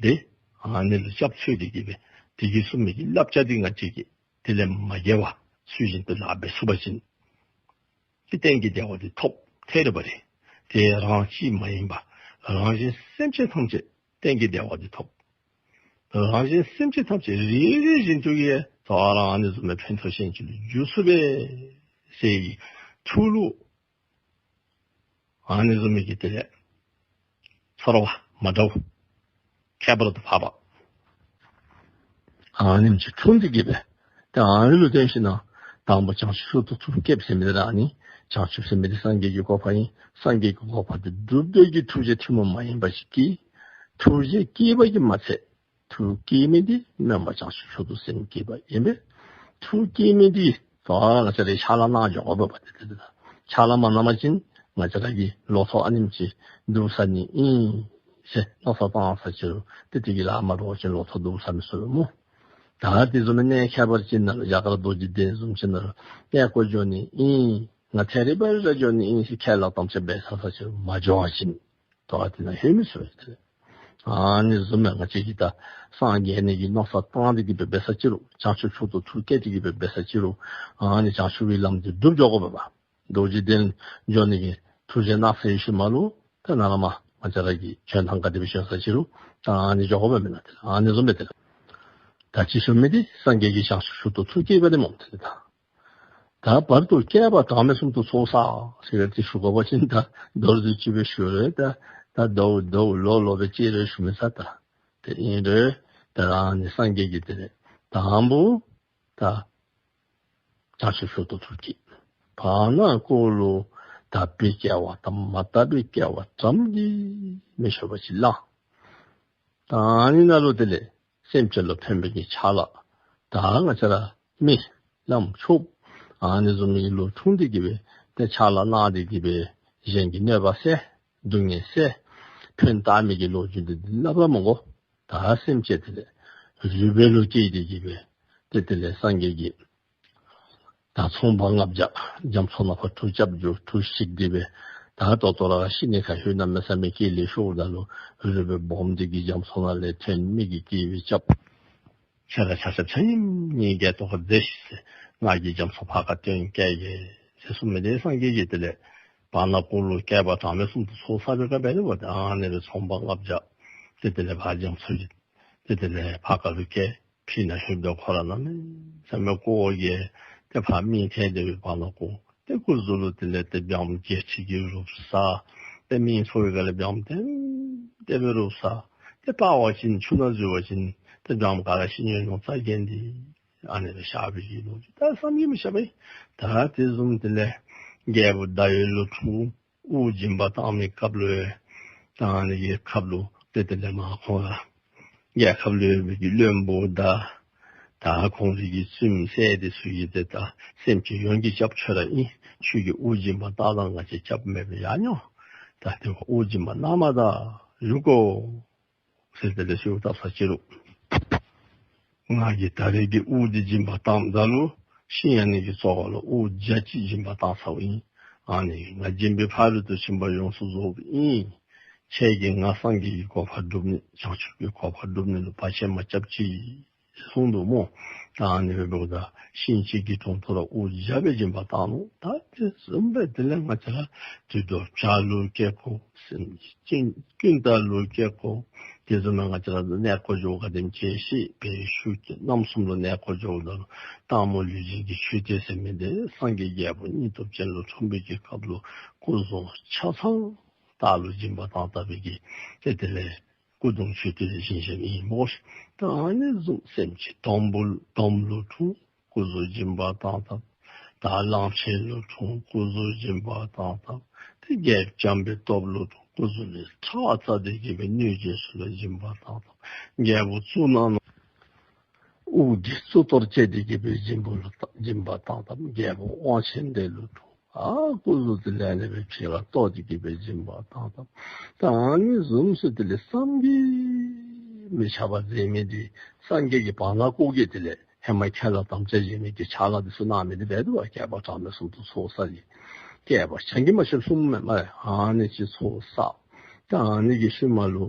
འདི་ཨ་ནི་ལུ་སྐྱབས་འཚོལ་ཏེ་གི་སྦེ་དེ་གིས་གསུངས་མི་གི་བསླབ་བྱ་འདི་ང་བཅས་ཀྱིས་དེ་ལས་མ་འགལ་བར་ཚུལ་བཞིན་དུ་ལཱ་འབད་ཚུགས་པ་ཅིན་ཏེ་གཏན་གྱི་བདེ་བ་འདི་ཐོབ་ཐལ་བ་རེ། དེ་རང་གཅིག་མ་ཡིན་པར་རང་གཞན་སེམས་ཅན་ཐམས་ཅད་གཏན་གྱི་བདེ་བ་འདི་ཐོབ། རང་གཞན་སེམས་ཅན་ཐམས་ཅད་རེ་རེ་བཞིན་དུ་གིས་ད་རང་ཨ་ནི་བཟུམ་མའི་ཕན་ཐོགས་ཅན་ཅིག་ལུ་འགྱུར་ཚུགས་པས་ཟེར་བའི་ཐུགས་ལུ་ཨ་ནི་བཟུམ་མའི་གི་དེ་ལས་ཚོར་བ་མ་འདྲཝ་ཁྱད་པར་དུ་འཕགས་པ་ཨ་ནེམ་ཅིག་འཁྲུངས་ཏེ་གི་སྦེ་ཏེ་ཨ་ནི་ལུ་བརྟེན་ཞིནམ་ལས་དང་པ་བྱང་ཆུབ་མཆོག་ཏུ་ཐུགས་བསྐྱེད་ཟེར་མི་འདི་ར་ཨ་ནི་བྱང་ཆུབ་ཟེར་མི་འདི་སངས་རྒྱས་ཀྱི་གོ་འཕང་ཨིན། སངས་རྒྱས་ཀྱི་གོ་འཕང་འདི་སྒྲུབ་འདོད་ཀྱི་ཐུགས་རྗེ་ཐུན་མོང་མ་ཡིན་པ་ཞིག་གིས་ཐུགས་རྗེ་བསྐྱེད་པ་གིས་མ་ཚད་ཐུགས་བསྐྱེད་མི་འདི་སྨོན་པ་བྱང་ཆུབ་མཆོག་ཏུ་སེམས་བསྐྱེད་པ་ཨིན་པས། ཐུགས་བསྐྱེད་མི་འདི་ད་ང་བཅས་ར་ཕྱག་ལཱ་གནང་འགྱོ་དགོ་པས། ཏེ་ཏེ་ཏེ་ཕྱག་ལཱ་མ་གནང་པ་ཅིན་ང་བཅས་ར་གི་ལོ་ཐོག་ཨ་ནེམ་ཅིག་སྡུག་ས་ནི་ཨིན་ཟེར་མནོ་བསམ་བཏང་ས་ཅི་རུང་ཏེ་དེ་གི་ལཱ་མ་འབད་བ་ཅིན་ལོ་ཐོག་སྡུག་ས་མི་ཚུགས་པས་སྨོ། ད་དེ་བཟུམ་མའི་གནས་ཁྱད་པར་ཅན་ནང་ལུ་རྒྱ་གར་རྡོ་རྗེ་གདན་བཟུམ་ཅིག་ནང་ལུ་གནས་སྐོར་འགྱོ་ནི་ཨིན། ང་ཐད་རི་བ་རི་ར་འགྱོ་ནི་ཨིན་ཟེར་ཁས་བླངས་དམ་བཅའ་འབད་ས་ས་ཅི་རུང་མ་འགྱོ་བ་ཅིན་ད་དེ་ནང་ལྷོད་མི་ཚུགས་པས། ཨ་ནི་བཟུམ་མའི་ང་བཅས་ཀྱིས་ད་སངས་རྒྱས་ནི་གི་མནོ་བསམ་བཏང་སྟེ་གི་སྦེ་འབད་ས་ཅི་རུང་བྱང་ཆུབ་མཆོག་ཏུ་ཐུགས་བསྐྱེད་དེ་གི་སྦེ་འབད་ས་ཅི་རུང་ཨ་ནི་བྱང་ཆུབ་ཀྱི་ལམ་འདི་སྒྲུབ་འགྱོ་དགོ་པས། རྡོ་རྗེ་གདན་འགྱོ་ནི་གི་ཐུགས་བཞེད་གནང་ས་ཡོད་ཤུལ་མ་ལུ་ད་ནཱ་ལས་མར་ང་བཅས་ར་གིས་བྱོན་ཐངས་ག་དེ་སྦེ་བྱོན་ས་ཅི་རུང་ད་ཨ་ནི་འགྱོ་དགོ་པས་མེན་ན། ཏེ་ཨ་ནི་བཟུམ་སྦེ་ཏེ་ད་ཅི་ཞུ་མི་འདི་སངས་རྒྱས་ཀྱིས་བྱང་ཆུབ་མཆོག་ཏུ་ཐུགས་བསྐྱེད་པ་འདི་སྨོ། ཏེ་ད་ད་བར་དུ་བསྐལ་པ་གྲངས་མེད་གསུམ་དུ་ཚོགས་བསགས་ཟེར་ཏེ་ཞུ་དགོ་པ་ཅིན་ད་མདོར་བསྡུས་ཅིག་སྦེ་ཞུ་རུང་ད་ད་ཟླཝ་ཟླཝ་ལོ་ལོ་སྦེ་ཅིག་རེ་ཞུ་མི་ཚར། ད་དེ་ཨིན་རུང་ད་རང་ནི་སངས་རྒྱས་ཀྱིས་དེ་ལས་དང་པ་ད་བྱང་ཆུབ་མཆོག་ཏུ་ཐུགས་བསྐྱེད། བར་ན་འཁོར་ལོ་དག་པའི་སྐྱེ་བ་དང་མ་དག་པའི་སྐྱེ་བ་བགྲང་གིས་མི་ཆོད་པ་ཅིག་བླངས། ད་ཨ་ནི་ནང་ལུ་དེ་ལས་སེམས་ཅན་ལུ་ཕན་པའི་གི་ཕྱག་ལཱ་ད་ང་བཅས་ར་མི་ལམ་ཆོསཔ་ཨ་ནི་བཟུམ་མའི་ལུ་འཁྲུངས་ཏེ་གི་སྦེ་ཏེ་ཕྱག་ལཱ་གནང་སྟེ་གི་སྦེ་གཞན་གྱི་གནོད་པ་སེལ། སྡུག་བསྔལ་སེལ། ཕན་བཏགས་མི་གི་ལོ་རྒྱུས་འདི་སླབ་ར་མི་དགོ། ད་སེམས་ཅན་དེ་ལས་རུས་སྦལ་ལུ་སྐྱེས་ཏེ་གི་སྦེ་ཏེ་དེ་ལས་སངས་རྒྱས་ཀྱིས་ད་ཚོང་པ་ལྔ་བརྒྱ་རྒྱ་མཚོ་ནང་ཕར་གྲུ་རྐྱབ་འགྱོ། གྲུ་བཤིག་སྟེ་སྦེ་ད་ད་ལྟོ་ར་ཤི་ནི་ཁར་ལྷོད་གནམ་མེད་ས་མེད་སྐྱིད་ལེ་ཤོརཝ་ད་ལུ་རུས་སྦལ་སྦོམ་འདི་གིས་རྒྱ་མཚོ་ནང་ལས་ཐོན། མི་གིས་སྐད་སྦེ་རྐྱབ། ཁྱེད་ར་ཆ་ཁྱབ་ཆ་མཉམ་ངེའི་སྐད་ཐོག་ཁར་འཛེགས་ཤིག་ཟེར། ང་གིས་རྒྱ་མཚོ་ཕར་ཁར་བཏོན་བསྐྱལ་གེ་ཟེར་གསུངས་མི་འདི་སངས་རྒྱས་ཀྱིས་དེ་ལས་བར་ན་འཁོར་ལོ་བསྐལ་པ་གྲངས་མེད་གསུམ་དུ་ཚོགས་བསགས་པའི་སྐབས་འབད་རུང་ཏེ་ཨ་ནི་སྦེ་ཚོང་པ་ལྔ་བརྒྱ་ཏེ་དེ་ལས་ཕར་རྒྱ་མཚོ་གི་ཏེ་དེ་ལས་ཕར་ཁ་ལུ་བསྐྱལ། ཕྱི་ནང་ལྷོདཔ་ད་ཁོ་ར་གནམ་མེད་ས་མེད་ཀོ་བ་གིས་ཏེ་ཕར་མི་ཐལ་ཏེ་སྦེ་བར་ན་འཁོར་ཏེ་སྐུ་གཟུགས་ལུ་དེ་ལས་ཏེ་བྱམོ་བརྒྱད་ཁྲི་གིས་རུབ་ཟ། ཏེ་མི་འཚོ་བའི་སྒང་ལས་བྱམོ་ལྡེམ་ལྡེམ་སྦེ་རུབ་ཟ། ཏེ་སྤར་བ་ཅིན་ཆུ་ནང་འཛུལ་བ་ཅིན་ཏེ་བྱམོ་ག་ར་ཤི་ནི་ཡོད་མནོ་རྩ་འགེངས་ཏེ་ཨ་ནི་སྦེ་བཞག་པའི་གི་ལོ་རྒྱུས་ད་བསམ་གྱིས་མི་ཁྱབ་པས། ད་དེ་བཟུམ་དེ་ལས་རྒྱལ་པོ་ཟླ་འོད་ལུ་འཁྲུངས། དབུ་སྦྱིན་པ་བཏང་མི་སྐབས་ལུ་ད་ཨ་ནི་གི་ཁབ་ལུ་ཏེ་དེ་ལས་མར་ཁོང་ར་རྒྱལ་ཁབ་ལུ་ཡོད་པའི་གི་བློན་པོ་དང་ད་ཁོང་རའི་གི་བཙུནམོ་སྲས་འདི་ཚུ་གིས་ཏེ་ད་སེམས་ཅན་ཡོངས་ཀྱི་སྐྱབས་ཁྱོད་ར་ཨིན། ཁྱོད་ཀྱིས་དབུ་སྦྱིན་པ་བཏང་ད་ང་བཅས་སྐྱབས་མེད་པར་ཡར་འགྱོ། ད་དེ་བ་དབུ་སྦྱིན་པ་གནང་མ་ད་བཞུགས་དགོ་ཟེར་དེ་ལས་གསོལཝ་བཏབ་ས་ཅི་རུང་ ང་གིས་ད་རེས་ཀྱི་དབུ་འདི་སྦྱིན་པ་བཏངམ་ད་ལུ་ཤིང་ཨ་ནི་གི་རྩ་བ་ལུ་དབུ་བརྒྱ་ཅིག་སྦྱིན་པ་བཏང་ཚརཝ་ཨིན། ཨ་ནི་ང་སྦྱིན་པའི་ཕ་རོལ་ཏུ་ཕྱིན་པ་ཡོངས་སུ་རྫོགསཔ་ཨིན། ཁྱེད་ཀྱིས་ང་སངས་རྒྱས་ཀྱི་གོ་འཕང་སྒྲུབ་ནི་བྱང་ཆུབ་ཀྱི་གོ་འཕང་སྒྲུབ་ནི་ལུ་བར་ཆད་མ་རྐྱབ་ཅིག་གསུངས་འདུག་སྨོ། ད་ཨ་ནི་སྦེ་འབདཝ་ད་ཤིང་གཅིག་གི་དྲུང་དུ་ར་དབུ་བརྒྱ་སྦེ་སྦྱིན་པ་བཏང་ནུག། ད་དེ་བཟུམ་སྦེ་དེ་ལས་ང་བཅས་ར་དུད་འགྲོ་བྱ་ལུ་སྐྱེ་དགོ། སེམས་ཅན་ཀུན་ཏུ་ལུ་སྐྱེ་དགོ། དེ་བཟུམ་སྦེ་ང་བཅས་ར་གནས་སྐོར་འགྱོཝ་ག་དེམ་ཅིག་ཤི་བའི་ཤུལ་ཏེ་རྣམ་གསུམ་ལུ་གནས་སྐོར་འགྱོཝ་ད་ལུ་སྟག་མོ་ལུས་སྦྱིན་གྱི་མཆོད་རྟེན་ཟེར་མི་འདི་སངས་རྒྱས་རྒྱལ་པོ་སྙིང་སྟོབས་ཅན་ལུ་འཁྲུངས་པའི་གི་སྐབས་ལུ་སྐུ་གཟུགས་ཆ་ཚང་སྟག་ལུ་སྦྱིན་པ་བཏང་བཏང་བའི་གི་ཏེ་དེ་ལས་སྐུ་གདུང་མཆོད་རྟེན་བཞེངས་བཞེངསམ་ཨིན་སྨོ་ཤིག། ད་ཨ་ནི་བཟུམ་སེམས་ཅན་དོམ་བུ་དོམ་ལུ་འཁྲུངས་སྐུ་གཟུགས་སྦྱིན་པ་བཏང་བཏངམ། ད་གླང་ཆེན་ལུ་འཁྲུངས་སྐུ་གཟུགས་སྦྱིན་པ་བཏང་བཏངམ། ཏེ་རྒྱལཔོ་བྱམས་པའི་སྟོབས་ལུ་འཁྲུངས་སྐུ་གཟུགས་ལས་ཁྲག་འཛག་སྟེ་གི་སྦེ་གནོད་སྦྱིན་ཚུ་ལུ་སྦྱིན་པ་བཏང་བཏངམ། རྒྱལ་པོ་གཙུག་ན་ན་དབུ་འདི་གཙུག་ཏོར་བཅས་ཏེ་གི་སྦེ་སྦྱིན་པ་ལུ་སྦྱིན་པ་བཏང་བཏངམ། རྒྱལ་པོ་དབང་ཆེན་འདི་ལུ་འཁྲུངས་ཨ་སྐུ་གཟུགས་དེ་ལས་ལས་སྦེ་ཕྱི་ཁར་བཏོག་སྟེ་གི་སྦེ་སྦྱིན་པ་བཏང་བཏངམ། ད་ཨ་ནི་བཟུམ་ཚུ་དེ་ལས་བསམ་གྱིས་མི་ཁྱབ་པ་མཛད་མི་འདི་སངས་རྒྱས་ཀྱིས་བར་ན་ཀོ་གིས་དེ་ལས་ཧེ་མ་ཁས་བླངས་དམ་བཅའ་བཞེས་ནི་གི་ཕྱག་ལཱ་འདི་ཚུ་གནང་མི་འདི་འབད་དོ་བ། བསྐལ་པ་གྲངས་མེད་གསུམ་དུ་ཚོགས་བསགས་ཏེ་བསྐལ་པ་བྱང་གི་མ་ཤེས་གསུམ་མེན་མ་རེ་ཨ་ནི་ཅིག་ཚོགས་བསགས། ད་ཨ་ནི་གི་ཤུལ་མ་ལུ་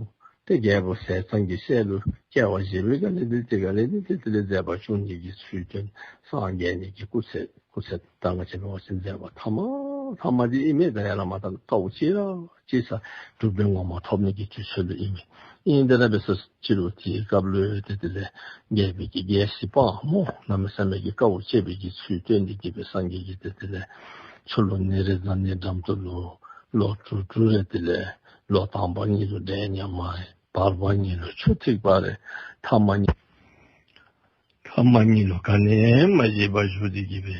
ཏེ་རྒྱལ་པོ་ཟས་གཙང་གི་སྲས་ལུ་སྐྱེ་བ་བཞེས་པའི་སྒང་ལས་འདི་དེ་སྒང་ལས་འདི་དེ་དེ་ལས་མཛད་པ་བཅུ་གཉིས་ཀྱི་ཚུལ་སྟོན་སངས་རྒྱས་ནི་གི་སྐུ་ཚེ་སྐུ་ཚེ་ད་ང་བཅས་འབད་བ་ཅིན་མཛད་པ་ཐ་མ་ཐ་མ་འདི་ཨིན་མས། ད་ཡར་ལས་མར་ད་དཀའཝ་ཅིག་ར་ཅིག་ས་གྲུབ་པའི་ངོ་མ་ཐོབ་ནི་གི་དུས་ཚོད་ལུ་ཨིན་མས། ཨིན་དེ་ར་འབད་ས་ཅི་རུང་དེའི་སྐབས་ལུ་ཏེ་དེ་ལས་རྒྱལ་པོའི་གི་རྒྱལ་སྲིད་སྤངས་སྨོ། གནམ་མེད་ས་མེད་ཀྱི་དཀའཝ་སྤྱད་པའི་གི་ཚུལ་སྟོན་ཏེ་གི་སྦེ་སངས་རྒྱས་ཀྱིས་ཏེ་དེ་ལས་ཆུ་ལུ་ནི་རེ་ཟ་ནི་འགྲམ་དུ་ལུ་ལོ་དྲུག་དྲུག་རེ་དེ་ལས་ལོ་དང་པ་གཉིས་ལུ་འབྲས་ཉམས་མ་རེ། བར་པ་གཉིས་ལུ་ཆུ་ཐིགས་པ་རེ། ཐ་མ་གཉིས་ཐ་མ་གཉིས་ལུ་ག་ནི་མ་བཞེས་པར་བཞུགས་ཏེ་གི་སྦེ་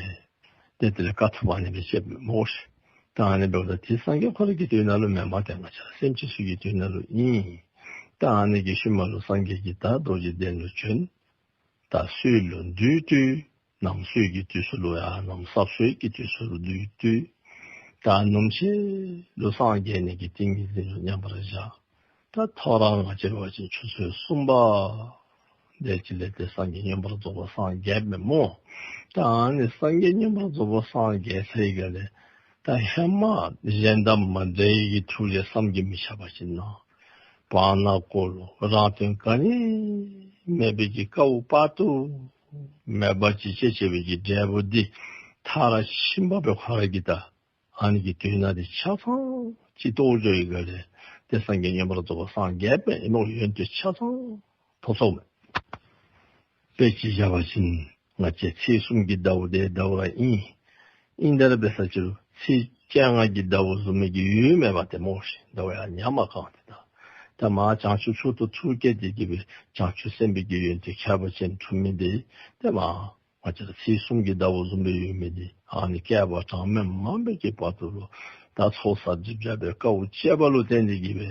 ཏེ་དེ་ལས་དཀའ་ཐུབ་ཨ་ནི་སྦེ་སྤྱདཔ་མས་སྨོ་ཤིག། ད་ཨ་ནི་འབདཝ་ད་དེ་སངས་རྒྱས་ཁོ་ར་གི་དུས་ནང་ལུ་མེན་པར་ཏེ་ང་བཅས་ར་སེམས་ཅན་ཚུ་གི་དུས་ནང་ལུ་ཨིན། ད་ཨ་ནི་གི་ཤུལ་མ་ལུ་སངས་རྒྱས་ཀྱིས་ད་རྡོ་རྗེ་གདན་ལུ་བྱོན། ད་སྲོད་ལུ་འདུས་ཏེ་ནམ་སྲོད་ཀྱི་དུས་སུ་ལུ་ཡང་ནམ་ས་སྲོད་ཀྱི་དུས་སུ་ལུ་འདུས་ཏེ་ད་ནུབ་ཕྱེད་ལུ་སངས་རྒྱས་ནི་གི་ཏིང་ངེ་འཛིན་ལུ་མཉམ་པར་བཞག། ད་ཐོ་རངས་ང་བཅས་འབད་བ་ཅིན་ཆུ་ཚོད་གསུམ་པ་དེ་ཅིག་ལས་ཏེ་སངས་རྒྱས་མངོན་པར་རྫོགས་པར་སངས་རྒྱསཔ་མས་སྨོ། ད་ཨ་ནི་སངས་རྒྱས་མངོན་པར་རྫོགས་པར་སངས་རྒྱས་ཚར་བའི་སྒང་ལས་ད་ཧེ་མ་གཞན་དང་མ་འདྲ་བའི་གི་ཐུགས་རྗེ་བསམ་གྱིས་མི་ཁྱབ་པ་ཅིག་གནང་། བར་ན་ཀོ་ལུ་རང་དོན་ག་ནི་མེད་པའི་གི་དཀའཝ་དཔག་ཏུ་མེད་པ་ཅིག་སྤྱད་སྤྱད་པའི་གི་འབྲས་བུ་འདི་མཐར་ཕྱིན་པ་སྦེ་ཁོ་ར་གིས་ད་ཨ་ནི་གི་དོན་དག་འདི་ཆ་ཚང་ཅིག་རྟོགས་འགྱོ་བའི་སྒང་ལས་ཏེ་སངས་རྒྱས་མངོན་པར་རྫོགས་པར་སངས་རྒྱསཔ་མས། ཨིན་ནོ་ཡོན་ཏན་ཆ་ཚང་ཐོབ་སོངམ་མས། དཔེ་ཅིག་བཞག་པ་ཅིན་ང་བཅས་ཚེས་གསུམ་གྱི་ཟླཝ་འདི་ཟླཝ་ར་ཨིན། ཨིན་དེ་ར་འབད་ས་ཅི་རུང་ཚེས་བཅོ་ལྔ་གི་ཟླཝ་བཟུམ་མའི་གི་ཡུན་མེད་པ་ཏེ་སྨོ་ཤིག། ཟླཝ་ཡང་ཉམས་མ་གང་ཏེ་ད་ད་མར་བྱང་ཆུབ་མཆོག་ཏུ་ཐུགས་བསྐྱེད་དེ་གི་སྦེ་བྱང་ཆུབ་སེམས་དཔའི་གི་ཡོན་ཏན་ཁྱད་པར་ཅན་འཁྲུངས་མི་འདི་ཏེ་མར་ང་བཅས་ར་ཚེས་གསུམ་གྱི་ཟླཝ་བཟུམ་སྦེ་ཡོད་མི་འདི་ཨ་ནི་བསྐལ་པ་གྲངས་མེད་མང་པོའི་གི་བར་དུ་ལུ་ད་ཚོགས་བསགས་སྒྲིབ་སྦྱང་སྦེ་དཀའཝ་སྤྱད་པ་ལུ་བརྟེན་ཏེ་གི་སྦེ་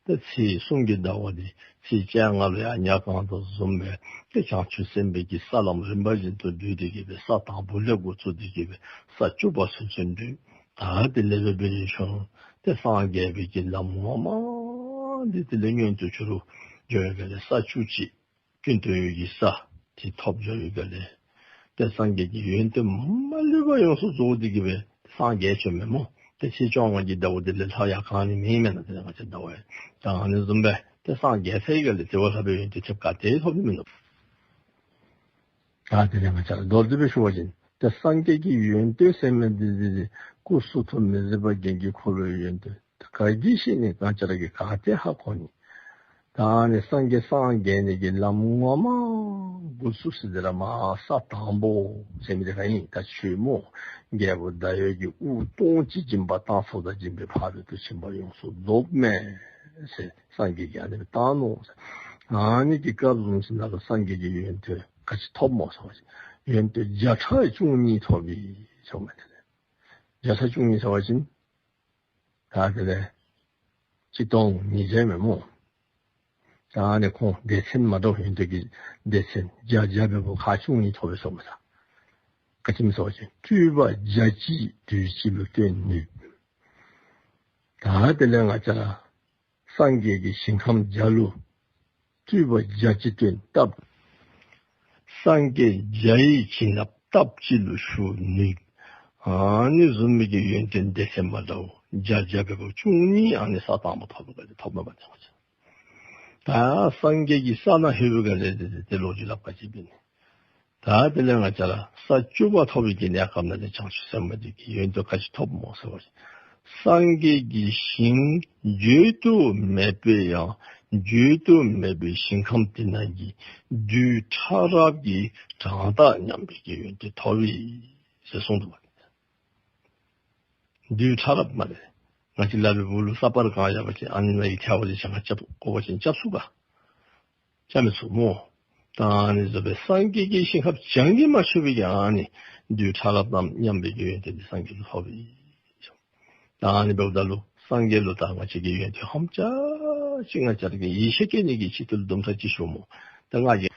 ཏེ་ཚེས་གསུམ་གྱི་ཟླཝ་འདི་ཚེས་བཅོ་ལྔ་ལུ་ཡང་ཉ་གང་དོ་བཟུམ་སྦེ་ཏེ་བྱང་ཆུབ་སེམས་དཔའི་གི་ས་ལམ་རིམ་པ་བཞིན་དུ་བགྲོད་དེ་གི་སྦེ་ས་དང་པོ་ལས་འགོ་བཙུགས་ཏེ་གི་སྦེ་ས་བཅུ་པ་ཚུན་ཚོད་བགྲོད། ད་དེ་ལས་སྦེ་འབད་ཞིནམ་ཏེ་སངས་རྒྱས་པའི་གི་ལམ་ངོ་མ་འདི་དེ་ལས་མངོན་དུ་གྱུར་འགྱོ་བའི་སྒང་ལས་ས་བཅུ་གཅིག་ཀུན་ཏུ་ཡོད་ཀྱི་ས་དེ་ཐོབ་འགྱོ་བའི་སྒང་ལས་ཏེ་སངས་རྒྱས་ཀྱི་ཡོན་ཏན་མ་ལུས་པ་ཡོངས་སུ་རྫོགས་ཏེ་གི་སྦེ་སངས་རྒྱས་བྱོནམ་མས་སྨོ། ཏེ་ཚེས་བཅོ་ལྔ་གི་ཟླཝ་འདི་ལས་ལྷག་ཡང་ག་ནི་མེད་མེན་ན། ཏེ་ང་བཅས་ཟླཝ་ཡང་ད་ཨ་ནི་བཟུམ་སྦེ་ཏེ་སངས་རྒྱས་ཚར་བའི་སྒང་ལས་དེ་བ་ལྷག་པའི་ཡོན་ཏན་ཐེབས་ག་ཏེ་ཐོབ་ནི་མིན་ནུག། ད་དེ་ལས་ང་བཅས་ར་མདོར་བསྡུས་སྦེ་ཞུ་བ་ཅིན་ཏེ་སངས་རྒྱས་ཀྱི་ཡོན་ཏན་ཟེར་མི་འདི་འདི་འདི་སྐུ་གསུང་ཐུགས་མི་ཟད་པ་རྒྱན་གྱི་འཁོར་ལོའི་ཡོན་ཏན། ག་གིས་ཤེས་ནི། གང་ཅི་ར་གིས་ག་ཏེ་ཧ་གོ་ནི། ད་ཨ་ནི་སངས་རྒྱས་སངས་རྒྱས་ནི་གི་ལམ་ངོ་མ་འགོ་བཙུགས་ས་འདི་ར་མར་ས་དང་པོ་ཟེར་མི་འདི་ག་ཨིན། ད་ཆོས་སྨོ། རྒྱལ་པོ་ཟླ་འོད་ཀྱིས་དབུ་སྟོང་གཅིག་སྦྱིན་པ་བཏང་ཚརཝ་ད་སྦྱིན་པའི་ཕ་རོལ་ཏུ་ཕྱིན་པ་ཡོངས་སུ་རྫོགས་མས་ཟེར་སངས་རྒྱས་ཀྱིས་ཨ་ནི་སྦེ་བཏང་ནུག་ཟེར། ཨ་ནི་གི་སྐབས་བཟུམ་ཅིག་ནང་ལུ་སངས་རྒྱས་ཀྱི་ཡོན་ཏན་ག་ཅི་ཐོབ་སྨོ་ཟེར་བ་ཅིན་ཡོན་ཏན་བརྒྱ་ཕྲག་བཅུ་གཉིས་ཐོབ་པས་ཟེར་མས། དེ་ལས་བརྒྱ་ཕྲག་བཅུ་གཉིས་ཟེར་བ་ཅིན་ད་དེ་ལས་གཅིག་སྟོང་ཉིས་བརྒྱ་མས་སྨོ། ད་ཨ་ནི་ཁོང་སྡེ་ཚན་མ་འདྲཝ་ཡོན་ཏན་གྱི་སྡེ་ཚན་བརྒྱ་བརྒྱ་འབདཝ་ཁར་བཅུ་གཉིས་ཐོབ་པས་ཟེར་མས་ད། ག་ཅི་སྨོ་ཟེར་བ་ཅིན་སྤྲུལ་པ་བརྒྱ་གཅིག་དུས་གཅིག་ལུ་སྟོན་ནུས། ད་དེ་ལས་ང་བཅས་ར་སངས་རྒྱས་ཀྱིས་ཞིང་ཁམས་བརྒྱ་ལུ་སྤྲུལ་པ་བརྒྱ་གཅིག་སྟོན་བཏབ། སངས་རྒྱས་བརྒྱ་ཡི་བྱིན་རླབས་སྟབས་གཅིག་ལུ་ཞུགས་ནུས། ཨ་ནི་བཟུམ་མའི་གི་ཡོན་ཏན་སྡེ་ཚན་མ་འདྲཝ་བརྒྱ་བརྒྱ་འབདཝ་བཅུ་གཉིས་ཨ་ནི་ས་དང་པོ་ཐོབ་པའི་སྐབས་ལུ་ཐོབ་མས་པ་ཏེ། ད་སངས་རྒྱས་ཀྱི་ས་ནང་ལྷོད་པའི་སྐབས་ལས་ཏེ་ཏེ་ལོ་རྒྱུས་སླབ་ག་ཅི་འབད་ནི། ད་དེ་ལས་ང་བཅས་ར་ས་བཅུ་པ་ཐོབ་པའི་གི་གནས་སྐབས་ནང་ཏེ་བྱང་ཆུབ་སེམས་དཔའ་འདི་གི་ཡོན་ཏན་ག་ཅི་ཐོབ་སྨོ་ཟེར་བ་ཅིན་སངས་རྒྱས་ཀྱི་ཞིང་བརྗོད་དུ་མེད་པའི་ཡང་བརྗོད་དུ་མེད་པའི་ཞིང་ཁམས་དེ་ནང་གི་རྡུལ་ཕྲ་རབ་ཀྱི་གྲངས་དང་མཉམ་པའི་གི་ཡོན་ཏན་ཐོབ་པས་ཟེར་གསུངས་འདུག་པ། རྡུལ་ཕྲ་རབ་མ་ལས་ང་བཅས་ལག་པའི་སྦུག་ལུ་ས་སྤར་བཀང་བཞག་པ་ཅིན་ཨ་ནི་ནང་གི་ཐལ་བ་འདི་བྱང་ཁར་རྐྱབ་དགོ་པ་ཅིན་རྐྱབ་ཚུགས་ག། རྐྱབ་མི་ཚུགས་སྨོ། ད་ཨ་ནི་བཟུམ་སྦེ་སངས་རྒྱས་ཀྱི་ཞིང་ཁམས་བྱང་གིས་མ་ཆོད་པའི་གི་ཨ་ནི་རྡུལ་ཕྲ་རབ་དང་མཉམ་པའི་གི་ཡོན་ཏན་འདི་སངས་རྒྱས་ལུ་ཐོབ་པས། ད་ཨ་ནི་འབདཝ་ད་ལུ་སངས་རྒྱས་ལུ་ད་ང་བཅས་ཀྱིས་ཡོན་ཏན་ཧམ་ཅིག་ང་བཅས་ར་གིས་ཡིད་ཆེས་བསྐྱེད་ནི་གི་ཆེད་དུ་ལུ་དུམ་གྲ་ཅིག་ཞུ་སྨོ། ད་ང་གིས་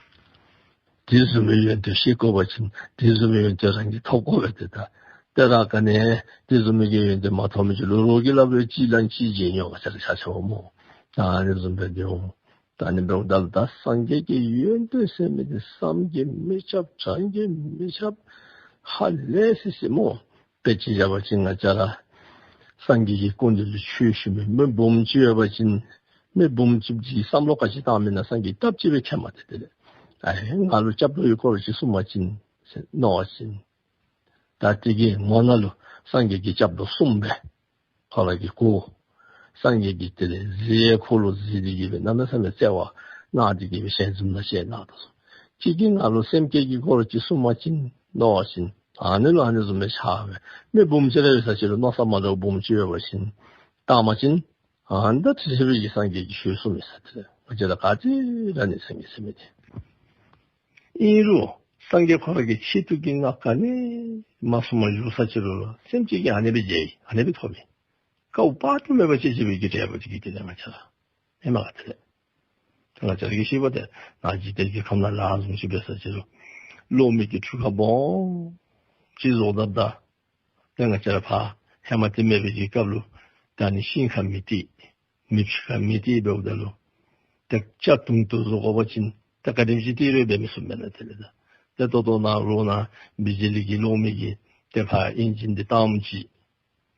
དེ་བཟུམ་མའི་ཡོན་ཏན་ཤེས་དགོ་པ་ཅིན་དེ་བཟུམ་མའི་ཡོན་ཏན་རང་གིས་ཐོབ་དགོ་པས་ཏེ། ད་ཏེ་རང་ག་ནི་དེ་བཟུམ་མའི་གི་ཡོན་ཏན་མ་ཐོབ་མི་ཅིག་ལུ་རོགས་ཀྱིས་སླབ་རུང་ཅིག་ལན་ཅིག་བྱིན་འོང་ང་བཅས་ར་ཆ་ཆ་བ་སྨོ། ད་ཨ་ནི་བཟུམ་སྦེ་འདི་འོང་། ད་ཨ་ནི་འབདཝ་ད་ལུ་ད་སངས་རྒྱས་ཀྱི་ཡོན་ཏན་ཟེར་མི་འདི་བསམ་གྱིས་མི་ཁྱབ་བགྲང་གིས་མི་ཁྱབ་ཧ་ལས་སི་སི་སྨོ། དཔེ་ཅིག་བཞག་པ་ཅིན་ང་བཅས་ར་སངས་རྒྱས་ཀྱི་སྐུ་མདུན་ལུ་ཆོས་ཞུ་མི་མི་འབུམ་གཅིག་ཡོད་པ་ཅིན་མི་འབུམ་གཅིག་གིས་བསམ་བློ་ག་ཅི་བཏང་མི་ན་སངས་རྒྱས་སྐྱབས་གཅིག་སྦེ་མཁྱེན་མས་ཏེ། དེ་ལས་ཨ་ང་ལུ་སྐྱབས་འགྲོ་ཡི་འཁོར་ལོ་ཅིག་གསུངས་པ་ཅིན་ཟེར་མནོ་བ་ཅིན་ད་དེ་གི་ངོ་ནང་ལུ་སངས་རྒྱས་ཀྱི་སྐྱབས་འགྲོ་གསུམ་སྦེ་ཁོ་ར་གི་སྐུ་སངས་རྒྱས་ཀྱི་དེ་ལས་གཟི་འཁོར་ལོ་གཟི་འདི་གིས་སྦེ་གནམ་མེད་ས་མེད་བརྩེ་བ་གནང་སྟེ་གིས་སྦེ་ཞལ་འཛུམ་ལ་བཅས་གནང་དོ། གཅིག་གིས་ང་ལུ་སེམས་བསྐྱེད་ཀྱི་སྐོར་ཅིག་གསུངས་པ་ཅིན་མནོ་བ་ཅིན་ཨ་ནི་ལུ་ཨ་ནི་བཟུམ་སྦེ་ཆགས་སྦེ་མི་འབུམ་གཅིག་རེ་ཡོད་ས་ཅིག་ལུ་མནོ་བསམ་མ་འདྲཝ་འབུམ་གཅིག་ཡོད་པ་ཅིན་བཏང་པ་ཅིན་ཨ་ནི་ད་དེ་ཚེ་བའི་གི་སངས་རྒྱས་ཀྱིས་ཆོས་གསུངས་མི་ས་དེ་ལས་ང་བཅས་ར་ག་ཏེ་ར་ནི་སངས་རྒྱས་ཟེར་མི་དེ། ཨིན་རུང་སངས་རྒྱས་ཁོ་ར་གི་ཆེད་དུ་གི་ང་ག་ནི་མ་གསུངས་མ་བཞུགས་ས་ཅིག་ལུ་སེམས་ཅན་གྱིས་ཨ་ནི་སྦེ་མཇལ་ཡི་ཨ་ནི་སྦེ་ཐོབ་ཡི། དཀའཝ་དཔག་ཏུ་མེད་པ་སྤྱད་སྤྱད་པའི་གི་འབྲས་བུ་དེ་གིས་དེ་ལས་ང་བཅས་ར་མེན་མས་ག་དེ་ལས། ད་ང་བཅས་ར་གིས་ཤེས་པ་དེ་ནཱ་འཇིག་རྟེན་གྱི་ཁམས་ནང་ལཱ་བཟུམ་ཅིག་འབད་ས་ཅིག་ལུ་གློག་མེ་གི་འཕྲུལ་ཁང་སྦོམ་ཅིག་བཟོ་དཔ་ད་ཏེ་ང་བཅས་ར་ཕར་ཧེ་མ་ཏེ་མེད་པའི་གི་སྐབས་ལུ་ད་ཨ་ནི་ཤིང་ཁར་མེ་བཏེག་མེ་ཕྱེ་ཁར་མེ་བཏེག་འབདཝ་ད་ལུ་ཏེ་ལྕགས་དུང་དུ་བཟོ་དགོ་པ་ཅིན་ཏེ་ག་དེམ་ཅིག་བཏེག་རུང་འབད་མི་ཚུགས་མེན་ན་དེ་ལས། ད་ཏེ་ད་ལྟོ་ནཱ་ལོག་ནཱ་བི་ཇི་ལི་གི་གློག་མེ་གི་ཏེ་ཕར་ཨིན་ཇིན་འདི་བཏངམ་ཅིག་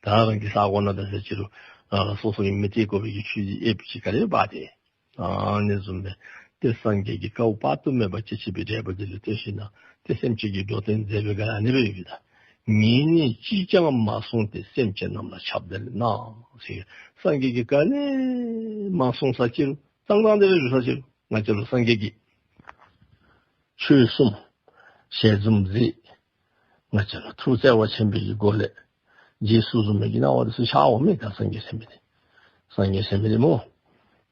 ད་རང་གི་ས་གོ་ནང་འབད་ས་ཅིག་ལུ་རང་རང་སོ་སོ་གི་མེ་བཏེག་དགོ་པའི་གི་ཆུ་འདི་ཨེབ་ཅིག་ག་ལས་འབད་དེ། ཨ་ནི་བཟུམ་སྦེ་ཏེ་སངས་རྒྱས་ཀྱིས་དཀའཝ་དཔག་ཏུ་མེད་པ་སྤྱད་སྤྱད་པའི་འབྲས་བུ་དེ་ལུ་ལྟོས་ཞིན་ན་ཏེ་སེམས་ཅན་གྱི་འགྲོ་དོན་མཛད་པའི་སྐབས་ཨ་ནི་སྦེ་ཡོད་པས་ད། ངས་ནི་ཅིས་ཀྱང་མ་གསུངས་ཏེ། སེམས་ཅན་རྣམས་ལ་ཁྱབ་བརྡལ་གནང་ཟེར། སངས་རྒྱས་ཀྱིས་ག་ནི་མ་གསུངས་ས་ཅིག་ལུ་ཙང་ཙང་དེ་སྦེ་བཞུགས་ས་ཅིག་ལུ་ང་བཅས་ལུ་སངས་རྒྱས་ཀྱིས་ཆོས་གསུངས། ཞལ་འཛུམ་མཛད། ང་བཅས་ལུ་ཐུགས་བརྩེ་བ་ཆེན་པོའི་གི་སྒོ་ལས་རྗེས་སུ་བཟུང་མི་གི་སྣང་བ་དེ་ཚུ་ཤར་འོང་མས། ད་སངས་རྒྱས་ཟེར་མི་དེ་སངས་རྒྱས་ཟེར་མི་དེ་སྨོ།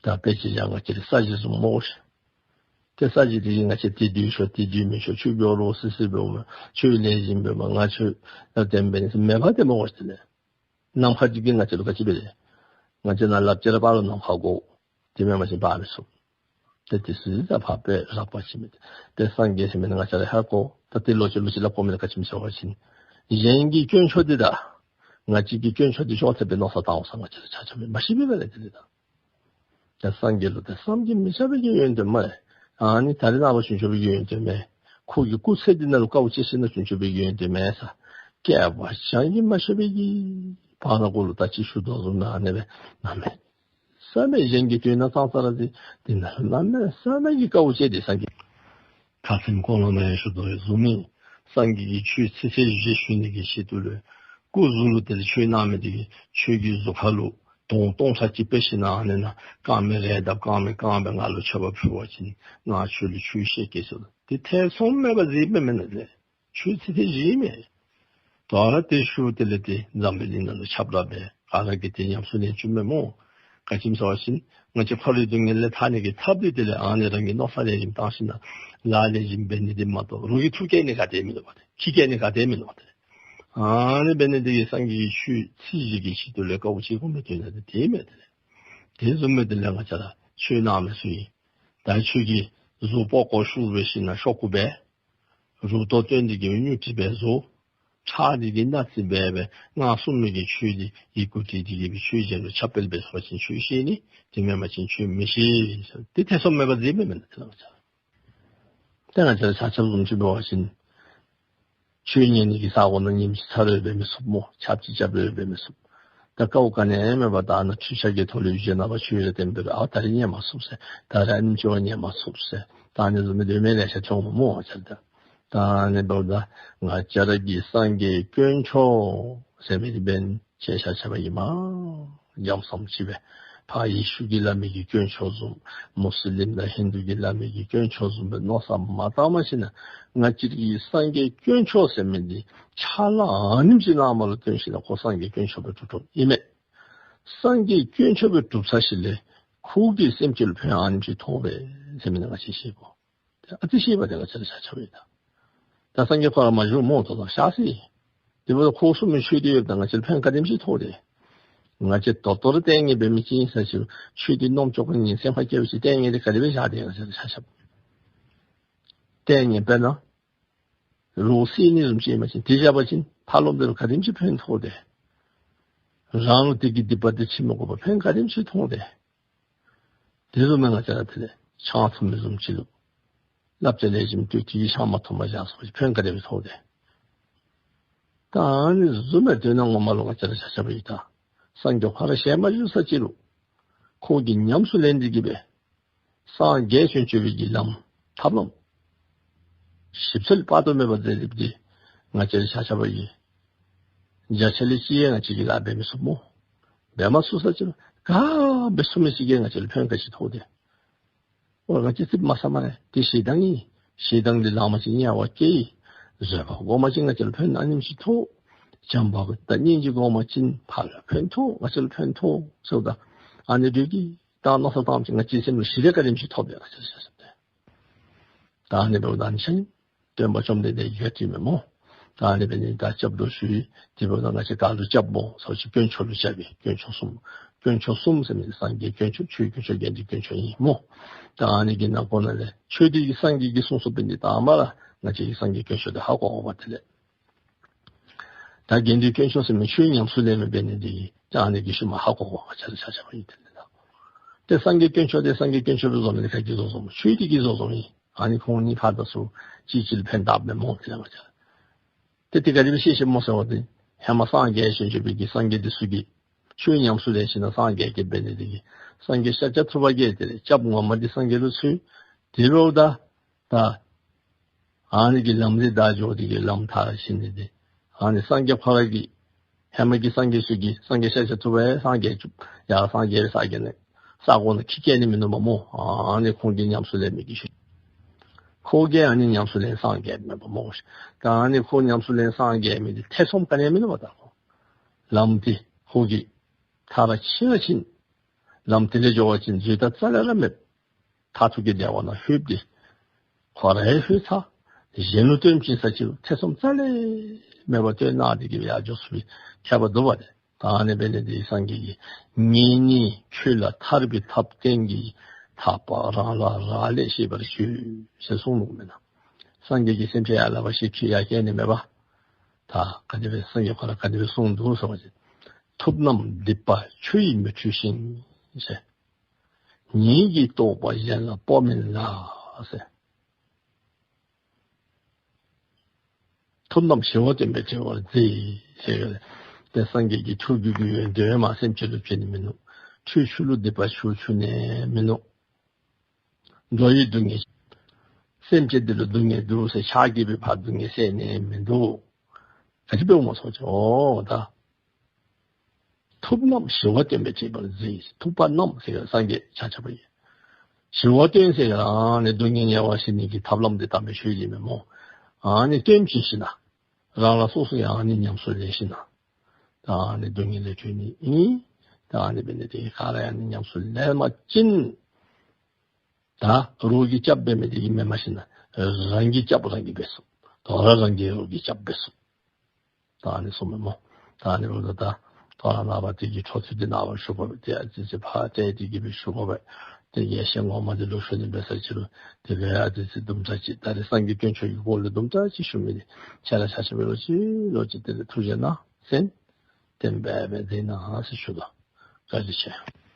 ད་དཔེ་ཅིག་བཞག་ང་བཅས་ར་ས་གཞི་བཟུམ་སྨོ་ཤིག། ཏེ་ས་གཞི་དེ་གིས་ང་བཅས་དེ་སྡོད་ཤོག་དེ་སྡོད་མི་ཤོག་ཆོས་མགྱོགས་རོ་སི་སི་འབདཝ་མས། ཆོས་ལེགས་ཤོམ་འབདཝ་མས། ང་ཆོས་ལ་བརྟེན་འབད་ནི་ཟེར་མེད་པ་དེ་སྨོ་ཤིག། དེ་ལས་ནམ་མཁའ་ཅིག་གིས་ང་བཅས་ལུ་ག་ཅི་འབད་དེ། ང་བཅས་ནཱ་ལགཔ་ཅིག་ར་འབག་རུང་ནམ་མཁའ་གོ། དེ་མེན་པ་ཅིན་འབག་མི་ཚུགས། ཏེ་དེ་ཚུ་ད་ཕར་དཔེ་རགས་པ་ཅིག་མས། ཏེ་སངས་རྒྱས་ཟེར་མི་ནི་ང་བཅས་ར་ཧ་གོ། ད་དེ་ལོག་ཅི་ལོག་ཅི་སླབ་དགོ་མི་ནི་ག་ཅི་སྨོ་ཟེར་བ་ཅིན་གཞན་གྱི་དཀོན་མཆོག་འདི་དང་ང་བཅས་ཀྱི་དཀོན་མཆོག་འདི་ཤོང་ཐབས་སྦེ་མནོ་བསམ་བཏང་འོང་ས་ང་བཅས་ར་ཆ་ཁྱབ་མེན་མ་ཤེས་པས་པ་ལས་དེ་ལས་ད། ཏེ་སངས་རྒྱས་ལུ་ཏེ་བསམ་གྱིས་མི་ཁྱབ་པའི་གི་ཡོན་ཏན་མས། ཨ་ནི་ད་རེས་ནངས་པ་བྱུང་བྱུང་བའི་གི་ཡོན་ཏན་མེན། ཁོ་གི་སྐུ་ཚེ་འདི་ནང་ལུ་དཀའཝ་སྤྱད་ཞིན་ན་བྱུང་བྱུང་བའི་གི་ཡོན་ཏན་མེན་ས། བསྐལ་པ་བགྲང་གིས་མ་ཆོད་པའི་གི་བར་ན་གུ་ལུ་ད་ཅི་ཞུ་དོ་བཟུམ་ཨ་ནི་སྦེ་གནམ་མེད་ས་མེད་གཞན་གྱི་དོན་ནང་ཙང་ཙ་ར་དེ་དེ་ནང་གནམ་མེད་ས་མེད་ཀྱི་དཀའཝ་སྤྱད་དེ་སངས་རྒྱས་ཁ་ཙིམ་གོང་ལུ་ནཱ་ཡང་ཞུ་དོ་བཟུམ་སྦེ་སངས་རྒྱས་ཀྱིས་ཆོས་ཚིགས་བཅད་བཞི་ཞུ་ནི་གི་ཆེད་དུ་ལུ་སྐུ་གཟུགས་ལུ་དེ་ལས་ཆོས་གནང་མི་དེ་གིས་ཆོས་ཀྱི་གཟུགས་ཁ་ལུ་དོང་སྟོང་ཕྲག་གཅིག་སྦེ་ཞིན་ན་ཨ་ནི་ནང་རྐང་མེད་རེག་བརྡབ་རྐང་མེད་རྐང་པའི་ངོ་ལུ་མཆོད་པ་ཕུལ་བ་ཅིན་ང་ཁྱོད་ལུ་ཆོས་བཤད་གེ་ཟེར། དེ་ཐེ་ཚོམ་མེད་པར་མཛད་མི་མེན་ན་ཟེར། ཆོས་ཚིགས་བཅད་བཞི་མས། དོ་རུང་དེ་ཞུ་དེ་ལས་དེ་འཛམ་བུ་གླིང་ནང་ལུ་ཁྱབ་བསྒྲགས་འབད་ག་ར་གིས་དེ་ཉམས་སུ་ལེན་བཅུག་མས་སྨོ། ག་ཅི་སྨོ་ཟེར་བ་ཅིན་ང་བཅས་འཁོར་བའི་སྡུག་བསྔལ་ལས་ཐར་ནི་གི་ཐབས་དེ་དེ་ལས་ཨ་ནི་རང་གིས་མནོ་བསམ་ལེགས་ཤོམ་བཏང་ཞིན་ན་ལཱ་ལེགས་ཤོམ་འབད་ནི་དེ་མ་གཏོགས་རོགས་ཀྱིས་འཐུ་བསྐྱལ་ནི་ག་ཏེ་མིན་འདུག་པ་ཏེ། འཁྱིད་བསྐྱལ་ནི་ག་ཏེ་མིན་འདུག་པ་ཏེ། ཨ་ནི་འབད་ནི་དེ་གིས་སངས་རྒྱས་ཀྱིས་ཆོས་ཚིགས་བཞི་གི་ཆེད་དུ་ལུ་དཀའཝ་སྤྱད་དགོ་མི་དོན་དེ་དེ་མས་དེ་ལས། དེ་བཟུམ་སྦེ་དེ་ལས་ང་བཅས་ར་ཆོས་གནང་མི་ཚུ་ཨིན། ད་ཁྱོད་ཀྱིས་གཟུགས་པོ་གོ་ཤུགས་སྦེ་ཞིན་ན་ཤོག་གུ་སྦེ་རུ་ཏོ་བཏོན་ཏེ་གིས་སྦེ་སྨྱུག་ཁྲི་སྦེ་བཟོ། ཁྲག་དེ་གིས་སྣ་རྩི་སྦེ་སྦེ་མངར་གསུམ་མའི་གི་ཆོས་དེ་ཡི་གུ་བྲིས་ཏེ་གིས་སྦེ་ཆོས་གཞན་ལུ་ཁྱབ་སྤེལ་འབད་ཚུགས་པ་ཅིན་ཆོས་ཤེས་ནི། དེ་མེན་པ་ཅིན་ཆོས་མི་ཤེས། དེ་ཐེ་ཚོམ་མེད་པར་མཛད་མི་མེན་ན་དེ་ལས་ང་བཅས་ར། ཏེ་ང་བཅས་ར་ཆ་ཁྱབ་བཟུམ་ཅིག་འབད་བ་ཅིན་ཆོས་ཉན་ནི་གི་ས་གོ་ནང་ཉིནམ་ཅིག་ཚར་རེ་འབད་མི་ཚུགས་སྨོ། ཆརཔ་ཅིག་རྐྱབ་རེ་འབད་མི་ཚུགས། ད་དཀའཝ་ག་ནི་ཡང་མེད་པར་ད་ཨ་ནཱ་ཆུ་ཤ་གི་ཐོག་ལུ་ཡུལ་གྱི་ནང་པ་ཆོས་རེ་བསྟན་པའི་ར་ཨ་ད་རེས་ཉན་མ་ཚུགས་ཟེར། ད་རེས་ཨ་ནེམ་ཅིག་ཉན་མ་ཚུགས་ཟེར། ད་ཨ་ནི་བཟུམ་མའི་དོན་མེད་ལེ་ཤ་ཐོན་འོང་སྨོ་ང་བཅས་ར་ད། ད་ཨ་ནི་འབདཝ་ད་ང་བཅས་ར་གི་སངས་རྒྱས་དཀོན་མཆོག་ཟེར་མི་འདི་འབདན་ཁྱེད་ཆ་ཁྱབ་ཨིན་མས། འཇམ་སམ་ཅིག་སྦེ་ཕར་ཡེ་ཤུ་གིས་སླབ་མི་གི་དཀོན་མཆོག་བཟུམ་མུ་སི་ལིམ་དང་ཧིན་དུ་གིས་སླབ་མི་གི་དཀོན་མཆོག་བཟུམ་སྦེ་མནོ་བསམ་མ་བཏང་པ་ཅིན་ང་བཅས་ར་གི་སངས་རྒྱས་དཀོན་མཆོག་ཟེར་མི་འདི་ཕྱག་ལཱ་ཨ་ནེམ་ཅིག་ནང་མར་ལུ་བཏོན་ཞིནམ་ལས་ཁོ་སངས་རྒྱས་དཀོན་མཆོག་སྦེ་གྲུབ་གྲུབཔ་ཨིན་མས། སངས་རྒྱས་དཀོན་མཆོག་སྦེ་གྲུབ་ཚར་ཞིནམ་ལས་ཁོ་གིས་སེམས་ཅན་ལུ་ཕན་ཨ་ནེམ་ཅིག་ཐོགས་པས་ཟེར་མི་འདི་ང་བཅས་ཤེས་དགོ། ཨ་ཙི་ཤེས་པ་འདི་ང་བཅས་ར་ཆ་ཁྱབ་ཨིན་ད། ད་སངས་རྒྱས་ཁོ་ར་མ་བཞུགས་སྨོ། ད་ལྟོ་གཤགས་སོ་ཡི། དེ་འབདཝ་ད་ཁོ་གསུངས་མི་ཆོས་འདི་ཡོདཔ་ད་ང་བཅས་ལུ་ཕན་ག་དེམ་ཅིག་ཐོགས་དེས། ང་བཅས་ད་ལྟོ་ར་ལྟས་ངན་འབད་མི་ཅིག་ཨིན་ས་ཅིག་རུང་ཆོས་འདི་རྣམ་ཅོ་ཁར་ངན་སེམས་ཁར་སྐྱེ་བ་ཅིན་ལྟས་ངན་འདི་ག་དེ་སྦེ་བཞག་དེས་ང་བཅས་ར་ཆ་ཁྱབ། ལྟས་ངན་དཔེར་ན་རོ་བསད་ནི་བཟུམ་ཅིག་ཨིན་པ་ཅིན་དེ་བཞག་པ་ཅིན་ཕ་རོལ་པོ་འདི་ལུ་ག་དེམ་ཅིག་ཕན་ཐོགས་དེས། རང་ལུ་དེ་གི་སྡིག་པ་འདི་འཆི་མི་དགོ་པར་ཕན་ག་དེམ་ཅིག་ཐོགས་དེས། དེ་བཟུམ་མའི་ང་བཅས་ར་དེ་ལས་ཆང་འཐུང་མི་བཟུམ་ཅིག་ལུ་བསླབ་བྱ་ལེགས་ཤོམ་སྟོན་ཏེ་ཆང་མ་འཐུང་པར་བཞག་སོང་པ་ཅིན་ཕན་ག་དེ་སྦེ་ཐོགས་དེས། ད་ཨ་ནི་བཟུམ་མའི་དོན་ངོ་མ་ལུ་ང་བཅས་ར་ཆ་ཁྱབ་ཨིན་ད། སངས་རྒྱས་ཁོ་ར་ཞལ་མ་བཞུགས་ས་ཅིག་རུང་ཁོ་གིས་ཉམས་སུ་ལེན་ཏེ་གི་སྦེ་སངས་རྒྱས་བྱོན་བྱོན་པའི་གི་ལམ་ཐབས་ལམ་ཞིབ་འཚོལ་དཔག་ཏུ་མེད་པ་མཛད་དེ་འདི་ང་བཅས་ར་ཆ་ཁྱབ་ཨིན། བརྒྱ་ཆ་ལས་གཅིག་ཡང་ང་བཅས་ཀྱིས་ལཱ་འབད་མི་ཚུགས་སྨོ། འབད་མ་ཚུགས་ས་ཅིག་རུང་ག་འབད་ཚུགས་མི་ཅིག་གིས་ང་བཅས་ལུ་ཕན་ག་ཅི་ཐོགས་དེས། འོ་ང་བཅས་ཙིགཔ་མ་ཟ་སྨ་རེ། དེ་ཞེ་སྡང་ཨིན། ཞེ་སྡང་འདི་ལངམ་ཅིག་དམྱལ་བ་སྐྱེ་ཡི། བཟོད་པ་སྒོམ་པ་ཅིན་ང་བཅས་ལུ་ཕན་ཨ་ནེམ་ཅིག་ཐོགས། བྱམས་པ་དང་སྙིང་རྗེ་སྒོམ་པ་ཅིན་ཕ་ལུ་ཕན་ཐོགས་ང་བཅས་ལུ་ཕན་ཐོགས་ཟེརཝ་ད་ཨ་ནི་འདི་གི་ད་མནོ་བསམ་བཏངམ་ཅིག་ང་བཅས་སེམས་ལུ་ཞི་བདེ་ག་དེམ་ཅིག་ཐོབ་དེས་ང་བཅས་ལུ་ཤེས་སོང་དེས། ད་ཨ་ནི་འབདཝ་ད་ཨ་ནི་ཆ་ནི་སྟོན་པ་བཅོམ་ལྡན་འདས་ཀྱིས་ཡོད་དེ་མེན་སྨོ། ད་ཨ་ནི་འབད་ནི་ད་སྐྱབས་འགྲོ་ཞུ་ཡི། དེ་འབདཝ་ད་ང་བཅས་ག་ལུ་སྐྱབས་སྨོ་ཟེར་བ་ཅིན་དཀོན་མཆོག་ལུ་སྐྱབས་ཨིན། དཀོན་མཆོག་གསུམ། དཀོན་མཆོག་གསུམ་ཟེར་མི་སངས་རྒྱས་དཀོན་མཆོག་ཆོས་དཀོན་མཆོག་དགེ་འདུན་དཀོན་མཆོག་ཨིན་སྨོ། ད་ཨ་ནི་གི་ནང་ཁོངས་ནང་ལས་ཆོས་འདི་གི་སངས་རྒྱས་ཀྱིས་གསུངས་གསུངསམ་འབད་ནི་དང་པ་ར་ང་བཅས་ཀྱིས་སངས་རྒྱས་དཀོན་མཆོག་འདི་ཧ་གོ་དགོ་པས། དེ་ལས་ད་དགེ་འདུན་དཀོན་མཆོག་ཟེར་མི་ཆོས་ཉམས་སུ་ལེན་མི་འབད་ནི་འདི་གིས་ད་ཨ་ནི་གི་ཤུལ་མ་ཧ་གོ་དགོ་ང་བཅས་ར་ཆ་ཁྱབ་ཨིན། དེ་ལས་ད་ཏེ་སངས་རྒྱས་དཀོན་མཆོག་འདི་སངས་རྒྱས་དཀོན་མཆོག་སྦེ་བཟོ་མི་འདི་ག་གིས་བཟོ་བཟོཝ་སྨོ། ཆོས་འདི་གིས་བཟོ་བཟོཝ་ཨིན། ཨ་ནི་ཁོང་གཉིས་ཕར་དང་ཚུར་གཅིག་གཅིག་ལུ་ཕན་བཏགས་མས་སྨོ། དེ་ལས་ང་བཅས་ར་ཏེ་དེ་ག་དེ་སྦེ་ཤེས་ཤེས་སྨོ་ཟེར་བ་ཅིན་ཧེ་མ་སངས་རྒྱས་བྱོན་བྱོན་པའི་གི་སངས་རྒྱས་འདི་ཚུ་གིས་ཆོས་ཉམས་སུ་ལེན་ཞིནམ་ལས་སངས་རྒྱས་རྒྱས་འབད་ནི་འདི་གིས་སངས་རྒྱས་ཤཱཀྱ་ཐུབ་པ་གིས་དེ་ལས་སྐྱབས་ངོ་མ་འདི་སངས་རྒྱས་ལུ་འཚོལ། དེ་འབདཝ་ད་ད་ཨ་ནི་གི་ལམ་འདི་བདག་འགྱོ་སྟེ་གི་ལམ་མཐར་ཕྱིན་ནི་འདི་ཨ་ནི་སངས་རྒྱས་ཁོ་ར་གིས་ཧེ་མ་གི་སངས་རྒྱས་ཚུ་གིས་སངས་རྒྱས་ཤཱཀྱ་ཐུབ་པ་ཡང་སངས་རྒྱས་ཡར་སངས་རྒྱས་ས་གི་ནི་ས་གོ་ནང་འཁྱིད་བསྐྱལ་ནི་མིན་ནུག་པ་སྨོ། ཨ་ནི་ཁོང་གིས་ཉམས་སུ་ལེན་མི་གི་ཤུལ་ཁོ་གིས་ཨ་ནི་ཉམས་སུ་ལེན་སངས་རྒྱས་མེན་པ་སྨོ། ད་ཨ་ནི་ཁོ་ཉམས་སུ་ལེན་སངས་རྒྱས་མི་འདི་ཐེ་ཚོམ་ག་ནི་ཡང་མིན་ནུག་པ། ད་ཁོ་ལམ་འདི་ཁོ་གིས་མཐར་ཕྱིན་ར་ཕྱིན། ལམ་དེ་ལས་འགྱོ་བ་ཅིན་འཛོལ་ཐབས་རྩ་ལས་ར་མེད། མཐར་ཐུག་གི་བདེ་བ་ནང་ལྷོདཔ་འདི་ཁོ་ར་ཡང་ལྷོད་ཚར། གཞན་ལུ་སྟོན་བྱིན་ས་ཅིག་ལུ་ཐེ་ཚོམ་རྩ་ལས་མེད་པར་སྟོན་གནང་སྟེ་གི་སྦེ་ཡར་འགྱོ་ཚུགས་པའི་ཁྱད་པར་འདུག་པ། ཏེ་ད་ཨ་ནི་འབད་ནི་འདི་སངས་རྒྱས་ཀྱིས་ངེད་ནི་ཁྱོད་ལ་ཐར་པའི་ཐབས་བསྟན་གྱི། ཐར་པ་རང་ལ་རག་ལས་ཤེས་པར་ཞུ་ཟེར་གསུངས་ནུག་མེན་ན། སངས་རྒྱས་ཀྱིས་སེམས་ཅན་ཡར་ལས་ཕར་ཞིབ་ཅིག་ཡར་བསྐྱལ་ནི་མེད་པར་ད་ག་དེ་སྦེ་སངས་རྒྱས་ཁོ་ར་ག་དེ་སྦེ་གསུངས་འདུག་ཟེར་བ་ཅིན་ཐུབ་རྣམས་སྡིག་པ་ཆུ་ཡིས་མི་འཁྲུ་ཞིང་ཟེར། ཉིད་ཀྱི་རྟོགས་པ་གཞན་ལ་སྤོ་མིན་ལ་ཟེར། ཐུབ་རྣམས་ཞི་བ་སྟོན་པས་བསྒྲལ་བར་མཛད་ཟེར། ཏེ་སངས་རྒྱས་ཀྱིས་ཐུགས་རྒྱུད་ཀྱི་ཡོན་ཏན་མར་སེམས་ཅན་ལུ་བྱིན་ནི་མིན་ནུག། ཁྲུས་ཆུ་ལུ་སྡིག་པ་ཆུ་འཁྲུ་ནི་མིན་ནུག། འགྲོ་བའི་སྡུག་བསྔལ་སེམས་ཅན་འདི་ལུ་སྡུག་བསྔལ་འདུག་ཟེར་ཕྱག་གིས་སྦེ་ཕར་སྡུག་བསྔལ་སེལ་ནི་མིན་འདུག། ག་ཅི་འབདཝ་སྨོ་ཟེར་བ་ཅིན་འོ་ད་ཐུབ་རྣམས་ཞི་བ་སྟོན་པས་བསྒྲལ་བར་མཛད། ཐུབ་པ་རྣམས་ཟེར་སངས་རྒྱས་ཆ་ཁྱབ་ཨིན། ཞི་བ་སྟོན་ཟེར་ཨ་ནི་སྡུག་བསྔལ་ངལ་བ་ཞི་ནི་གི་ཐབས་ལམ་འདི་དམ་པའི་ཆོས་ཨིན་མས་སྨོ། ཨ་ནི་སྟོན་བྱིན་ཞིནམ་ལས་རང་རང་སོ་སོ་ཡང་ཨ་ནི་ཉམས་སུ་ལེན་ཞིནམ་ལས་ད་ཨ་ནི་སྡུག་བསྔལ་ལས་གྲོལ་ནི་ཨིན། ད་ཨ་ནི་འབད་ནི་འདི་གིས་ག་ར་ཡང་ཨ་ནི་ཉམས་སུ་ལེན་པ་ཅིན་ད་རོགས་ཀྱིས་སྐྱབས་འབད་མི་འདི་གིས་མེནམ་ཞིནམ་ལས་རང་གིས་སྐྱབས་རང་གིས་འབད་ཚུགས། དོ་རུང་རང་གིས་རོགས་ཀྱི་སྐྱབས་འབད་ཚུགས། ད་ཨ་ནི་གསུངས་མས་སྨོ། ད་ཨ་ནི་འབདཝ་ད་ད་ད་རེས་ནངས་པ་འདི་གི་འཕྲོ་མཐུད་འདི་ནངས་པ་ཞུ་དགོ་པས། ཏེ་ཨ་ཙི་ཅིག་ཕར་བལྟ་སྟེ་གི་སྦེ་ཞུ་དགོ་པས། ཏེ་རྒྱས་བཤད་ངོ་མ་འདི་ལུ་ཞུ་ནི་འབད་ས་ཅིག་རུང་དེ་སྦེ་ཨ་ཙི་ཅིག་དུམ་གྲ་ཅིག་ད་རེས་སངས་རྒྱས་དཀོན་མཆོག་གི་སྐོར་ལས་དུམ་གྲ་ཅིག་ཞུ་མི་འདི་ཁྱེད་ར་ཆ་ཁྱབ་ལུ་ཅིག་ལོག་ཅིག་དེ་ལས་ཐུགས་རྗེ་གནང་ཟེར་དེ་སྦེ་འབད་དེ་གནང་ཟེར་ཞུ་དོ། བཀའ་དྲིན་ཆེ།